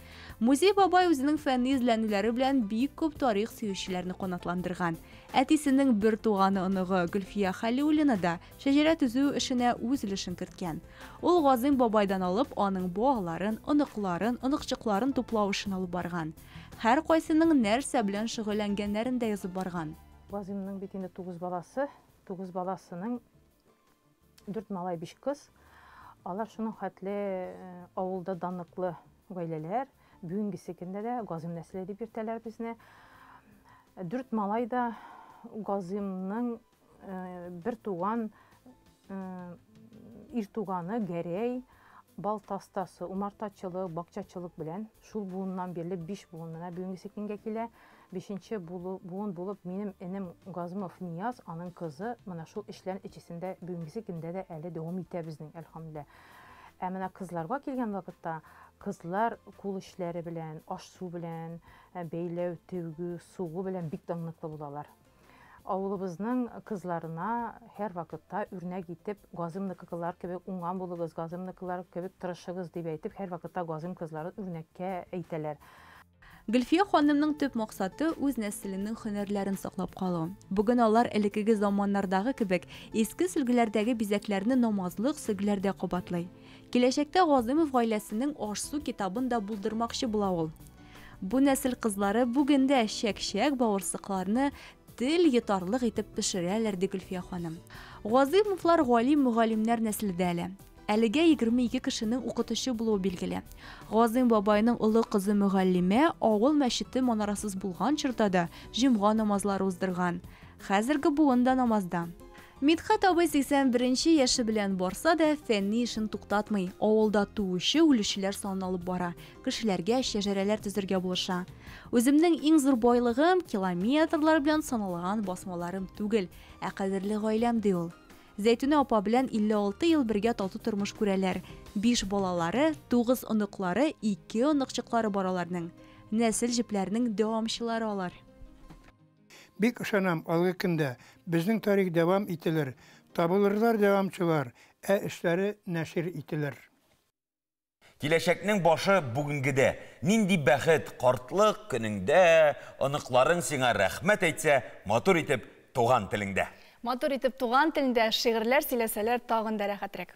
[SPEAKER 4] Музей бабай үзенең фәнни эзләнүләре белән бик күп тарих сөючеләрне канатландырган. Әтисенең бер туганы оныгы Гөлфия Хәлиуллина да шәҗәрә төзү эшенә үз өлешен керткән. Ул Газыйм бабайдан алып, аның балаларын, оныкларын, оныкчыкларын туплау эшен алып барган. Һәркайсының нәрсә белән шөгыльләнгәннәрен дә язып барган.
[SPEAKER 14] Газыймның бит инде тугыз баласы, тугыз баласының Дүрт малай, биш кыз. Алар шуның хәтле авылда данлыклы гаиләләр. Бүгенгесе көндә дә Газыйм нәселе дип йөртәләр безне. Дүрт малай да Газыймның бер туган ир туганы Гәрәй балта остасы, умартачылык, бакчачылык белән шул буыннан бирле биш буын менә бүгенгесе көнгә килә. Бишенче буын булып минем энем Газымов Нияз, аның кызы менә шул эшләрнең эчесендә бүгенгесе көндә дә әле дәвам итә безнең, әлхәмдүлилләһ. Ә менә кызларга килгән вакытта, кызлар кул эшләре белән, аш-су белән, бәйләү, тегү, сугу белән бик данлыклы булалар. Авылыбызның кызларына һәрвакытта үрнәк итеп, Газыймныкылар кебек уңган булыгыз, Газыймныкылар кебек тырышыгыз дип әйтеп, һәрвакытта Газыйм кызларын үрнәккә әйтәләр.
[SPEAKER 4] Гөлфия ханымның төп максаты, үз нәселенең һөнәрләрен саклап калу. Бүген алар элеккеге заманнардагы кебек иске сөлгеләрдәге бизәкләрне намазлык сөлгеләрдә кабатлый. Киләчәктә Газыймов гаиләсенең аш-су китабын да булдырмакчы була ул. Бу нәсел кызлары бүген дә чәк-чәк, бавырсакларны тел йотарлык итеп пешерәләр, ди Гөлфия ханым. Газыймовлар галим-мөгаллимнәр нәселе дә әле. Әлегә 22 кешенең укытучы булуы билгеле. Газыйм бабайның олы кызы мөгаллимә авыл мәчете манарасыз булган чорда да җомга намазлары уздырган. Хәзерге буын да намазда. Мидхәт абый 81 нче яше белән барса да, фәнни эшен туктатмый, авылда туучы, үлүчеләр санын алып бара, кешеләргә шәҗәрәләр төзергә булыша. Үземнең иң зур байлыгым, километрлар белән саналган басмаларым түгел, ә кадерле гаиләм, ди ул. Зәйтүнә апа белән 56 ел бергә тату тормыш күрәләр. Биш балалары, тугыз оныклары, ике оныкчыклары бар аларның. Нәсел җепләренең дәвамчылары алар.
[SPEAKER 12] Бик ышанам, алгы көндә безнең тарих дәвам ителер, табылырлар дәвамчылар, ә эшләре нәшир ителер.
[SPEAKER 8] Киләчәкнең башы бүгенгедә. Нинди бәхет, картлык көнеңдә оныкларың сиңа рәхмәт әйтсә, матур итеп туган телеңдә.
[SPEAKER 13] Матур итеп туган телендә шигырьләр сөйләсәләр тагын да рәхәтрәк.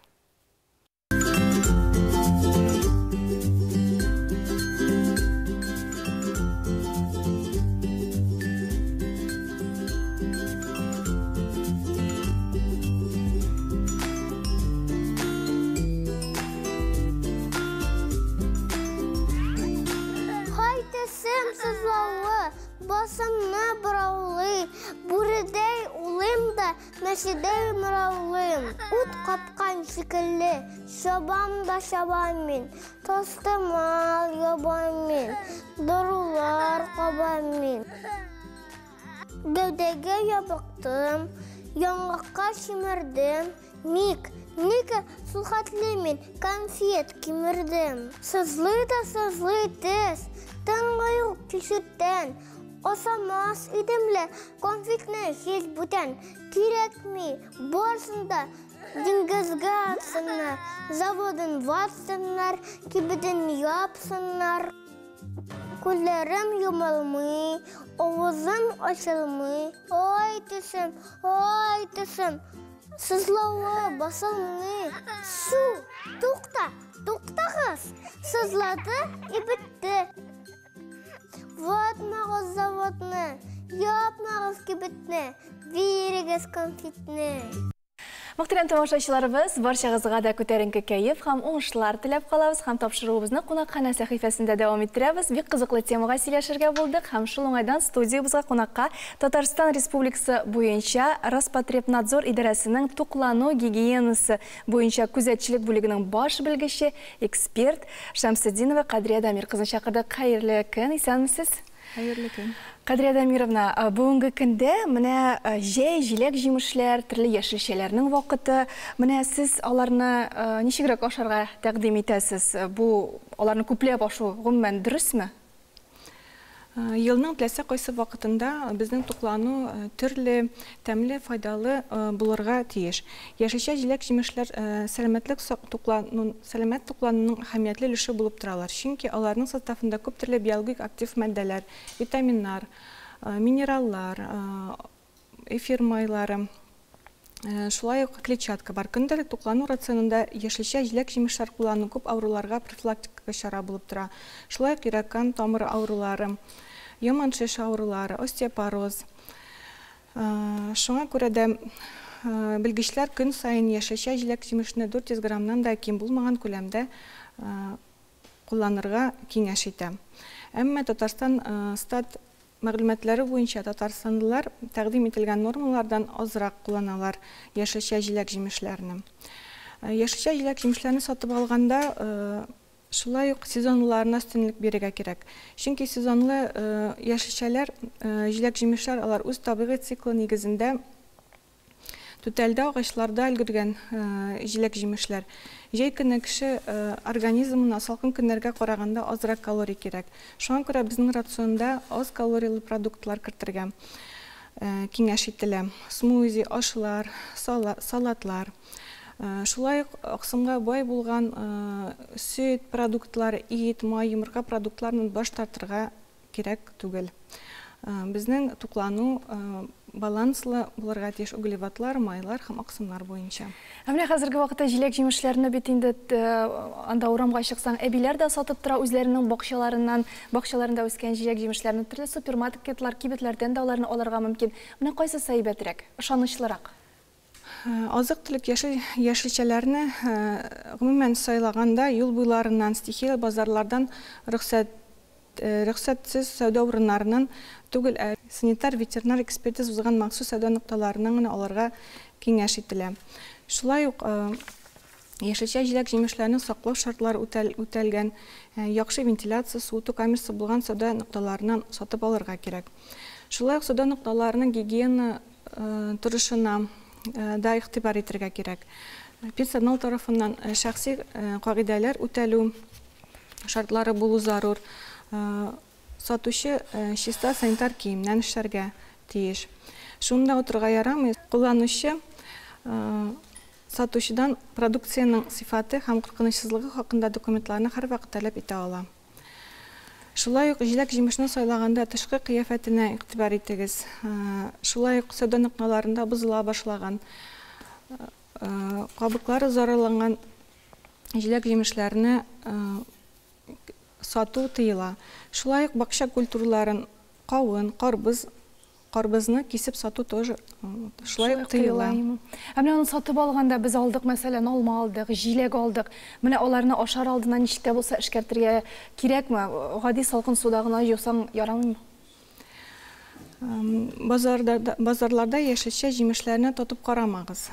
[SPEAKER 2] Һай тесем сызлаулы, басымны бораулый, Бүредәй улыйм да, мәчедәй мыраулыйм. Ут капкан шикелле, чабам да чабам мин, Тастымал ябам мин, дарулар кабам мин. Гәүдәгә ябыктым, яңакка чимердем. Ник, нигә сулхәтле мин конфет кимердем? Сызлый да сызлый тез, тынгы юк кишеттән. Ашамас идем лә конфетны һич бүтән. Кирәкми, барсын да диңгезгә атсыннар, заводын ватсыннар, кибетен япсыннар. Күзләрем йомылмый, авызым ачылмый. Ай тешем, ай тешем, сызлавы басылмый. Су, тукта, туктагыз, сызлады и бетте. Ватмагыз заводны, япмагыз кибетне, бирегез конфетны.
[SPEAKER 13] Мөхтәрәм тамашачыларыбыз, барчагызга да күтәренке кәеф һәм уңышлар теләп калабыз һәм тапшыруыбызны кунакханә сәхифәсендә дәвам иттерәбез. Бик кызыклы темага сөйләшергә булдык һәм шул уңайдан студиябызга кунакка Татарстан Республикасы буенча Роспотребнадзор идарәсенең туклану гигиенасы буенча күзәтчелек бүлегенең баш белгече, эксперт Шәмсетдинова Кадрия Дамир кызын чакырдык. Хәерле көн, исәнмесез!
[SPEAKER 15] Хәерле көн.
[SPEAKER 13] Кадрия Дамировна, бүгенге көндә менә җәй, җиләк-җимешләр, төрле яшелчәләрнең вакыты. Менә сез аларны ничегрәк ашарга тәкъдим итәсез? Бу аларны күпләп ашу гомумән дөресме?
[SPEAKER 15] Елның теләсә кайсы вакытында безнең туклану төрле, тәмле, файдалы булырга тиеш. Яшелчә, җиләк-җимешләр сәламәтлек туклану, сәламәт туклануның әһәмиятле өлеше булып торалар, чөнки аларның составында күп төрле биологик актив матдәләр, витаминнар, минераллар, эфир майлары, шулай ук клетчатка бар. Көндәлек туклану рационында яшелчә, җиләк-җимешләр куллану күп авыруларга профилактика чара булып тора. Шулай ук йөрәк-кан тамыры авырулары, яман шеш авырулары, остеопороз. Шуңа күрә дә белгечләр көн саен яшелчә, җиләк-җимешне 400 граммнан да ким булмаган күләмдә кулланырга киңәш итә. Әмма Татарстан стат мәгълүматлары буенча татарстанлылар тәкъдим ителгән нормалардан азрак кулланалар яшелчә, җиләк-җимешләрне. Яшелчә, җиләк-җимешләрне сатып алганда шулай ук сезонлыларына өстенлек бирергә кирәк. Чөнки сезонлы яшелчәләр, җиләк-җимешләр алар үз табигый циклы нигезендә Түтәлдә, агачларда өлгергән җиләк-җимешләр. Җәй көне кеше организмына салкын көннәргә караганда азрак калорий кирәк. Шуңа күрә безнең рационда аз калорийлы продуктлар кертергә. киңәш ителә. Смузи, ашлар, салатлар. Шулай ук аксымга бай булган сөт продуктлары, ит, май, йомырка продуктларыннан баш тартырга кирәк түгел. Безнең туклану баланслы булырга тиеш углеводлар, майлар һәм аксымнар буенча.
[SPEAKER 13] Ә менә хәзерге вакытта җиләк-җимешләрне бит инде анда урамга чыксаң, әбиләр дә сатып тора үзләренең бакчаларыннан, бакчаларында үскән җиләк-җимешләрне төрле супермаркетлар, кибетләрдән дә аларны алырга мөмкин. Менә кайсысы әйбәтрәк, ышанычлырак?
[SPEAKER 15] Азык-төлек яшелчәләрне гомумән сайлаганда юл буйларыннан, стихияле базарлардан рөхсәт рөхсәтсез сәүдә урыннарыннан түгел, ә санитар-ветеринар экспертиза узган махсус сәүдә нокталарыннан гына алырга киңәш ителә. Шулай ук яшелчә җиләк-җимешләрне саклау шартлары үтәлгән, яхшы вентиляция, суыту камерасы булган сәүдә нокталарыннан сатып алырга кирәк. Шулай ук сәүдә нокталарының гигиена торышына да игътибар итәргә кирәк. Персонал тарафыннан шәхси кагыйдәләр үтәлү шартлары булу зарур. Сатучы чиста санитар киемнән эшләргә тиеш. Шуны да отырырга ярамый, кулланучы сатучыдан продукциянең сыйфаты һәм куркынычсызлыгы хакында документларны һәрвакыт таләп итә ала. Шулай ук җиләк-җимешне сайлаганда тышкы кыяфәтенә игътибар итегез. Шулай ук сәүдә нокталарында бозыла башлаган, кабыклары зарарланган җиләк-җимешләрне сату тыела. Шулай ук бакча культураларын, кавын, карбыз, карбызны кисеп сату тоже шулай ук тыела.
[SPEAKER 13] Ә менә аны сатып алганда без алдык, мәсәлән, алма алдык, җиләк алдык. Менә аларны ашар алдыннан ничек тә булса эшкәртергә кирәкме? Гади салкын суда гына юсаң ярамыймы?
[SPEAKER 15] Базарларда яшелчә җимешләрне тотып карамагыз.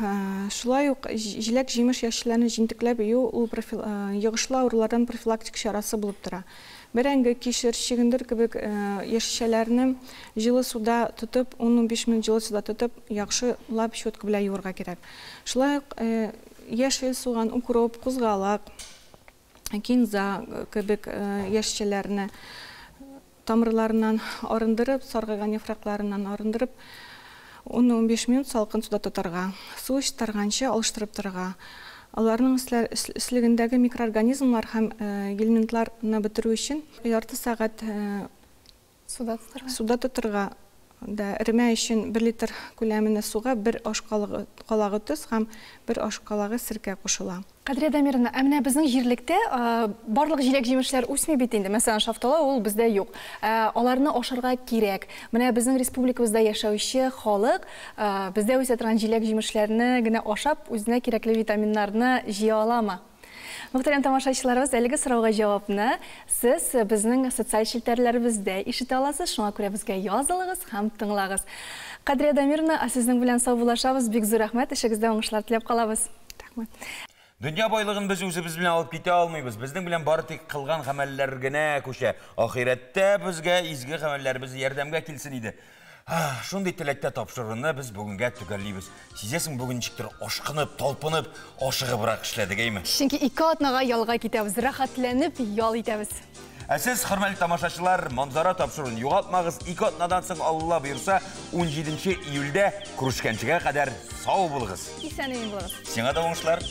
[SPEAKER 15] Шулай ук җиләк-җимеш яшелчәләрне җентекләп юу ул йогышлы авырулардан профилактик чарасы булып тора. Бәрәңге, кишер, чөгендер кебек яшелчәләрне җылы суда тотып, 10-15 минут җылы суда тотып, яхшылап щетка белән юырга кирәк. Шулай ук яшел суган, укроп, кузгалак, кинза кебек яшелчәләрне тамырларыннан арындырып, саргайган яфракларыннан арындырып, 10-15 минут салкын суда тотарга, су чистарганчы алыштырып торырга. Аларның өслегендәге микроорганизмлар һәм гельминтларны бетерү өчен ярты сәгать суда тотарга да эремә өчен 1 литр күләменә суга 1 аш калагы тоз һәм 1 аш калагы сиркә кушыла.
[SPEAKER 13] Кадрия Дамировна, ә менә безнең җирлектә барлык җиләк-җимешләр үсми бит инде. Мәсәлән, шафтала ул бездә юк. Аларны ашарга кирәк. Менә безнең республикабызда яшәүче халык бездә үсә торган җиләк-җимешләрне генә ашап, үзенә кирәкле витаминнарны җыя аламы? Мөхтәрәм тамашачыларыбыз, әлеге сорауга җавапны сез безнең социаль челтәрләребездә ишетә аласыз. Шуңа күрә безгә язылыгыз һәм тыңлагыз. Кадрия Дамировна, сезнең белән саубуллашабыз. Бик зур рәхмәт, эшегездә уңышлар теләп калабыз.
[SPEAKER 15] Рәхмәт.
[SPEAKER 8] Дөнья байлыгын без үзебез белән алып китә алмыйбыз. Безнең белән бары тик кылган гамәлләр генә күчә. Ахирәттә безгә изге гамәлләребез ярдәмгә килсен иде. Шундый теләктә тапшыруны без бүгенгә төгәллибез. Сизәсең, бүген ничектер ашкынып, талпынып, ашыгыбрак эшләдек, әйме?
[SPEAKER 13] Чөнки 2 атнага ялга китәбез, рәхәтләнеп ял итәбез.
[SPEAKER 8] Ә сез, хөрмәтле тамашачылар, Манзара тапшыруын югалтмагыз. 2 атнадан соң Алла боерса, 17 июльдә күрешкәнчегә кадәр сау булыгыз.
[SPEAKER 13] Исән-имин булыгыз.
[SPEAKER 8] Сиңа да уңышлар.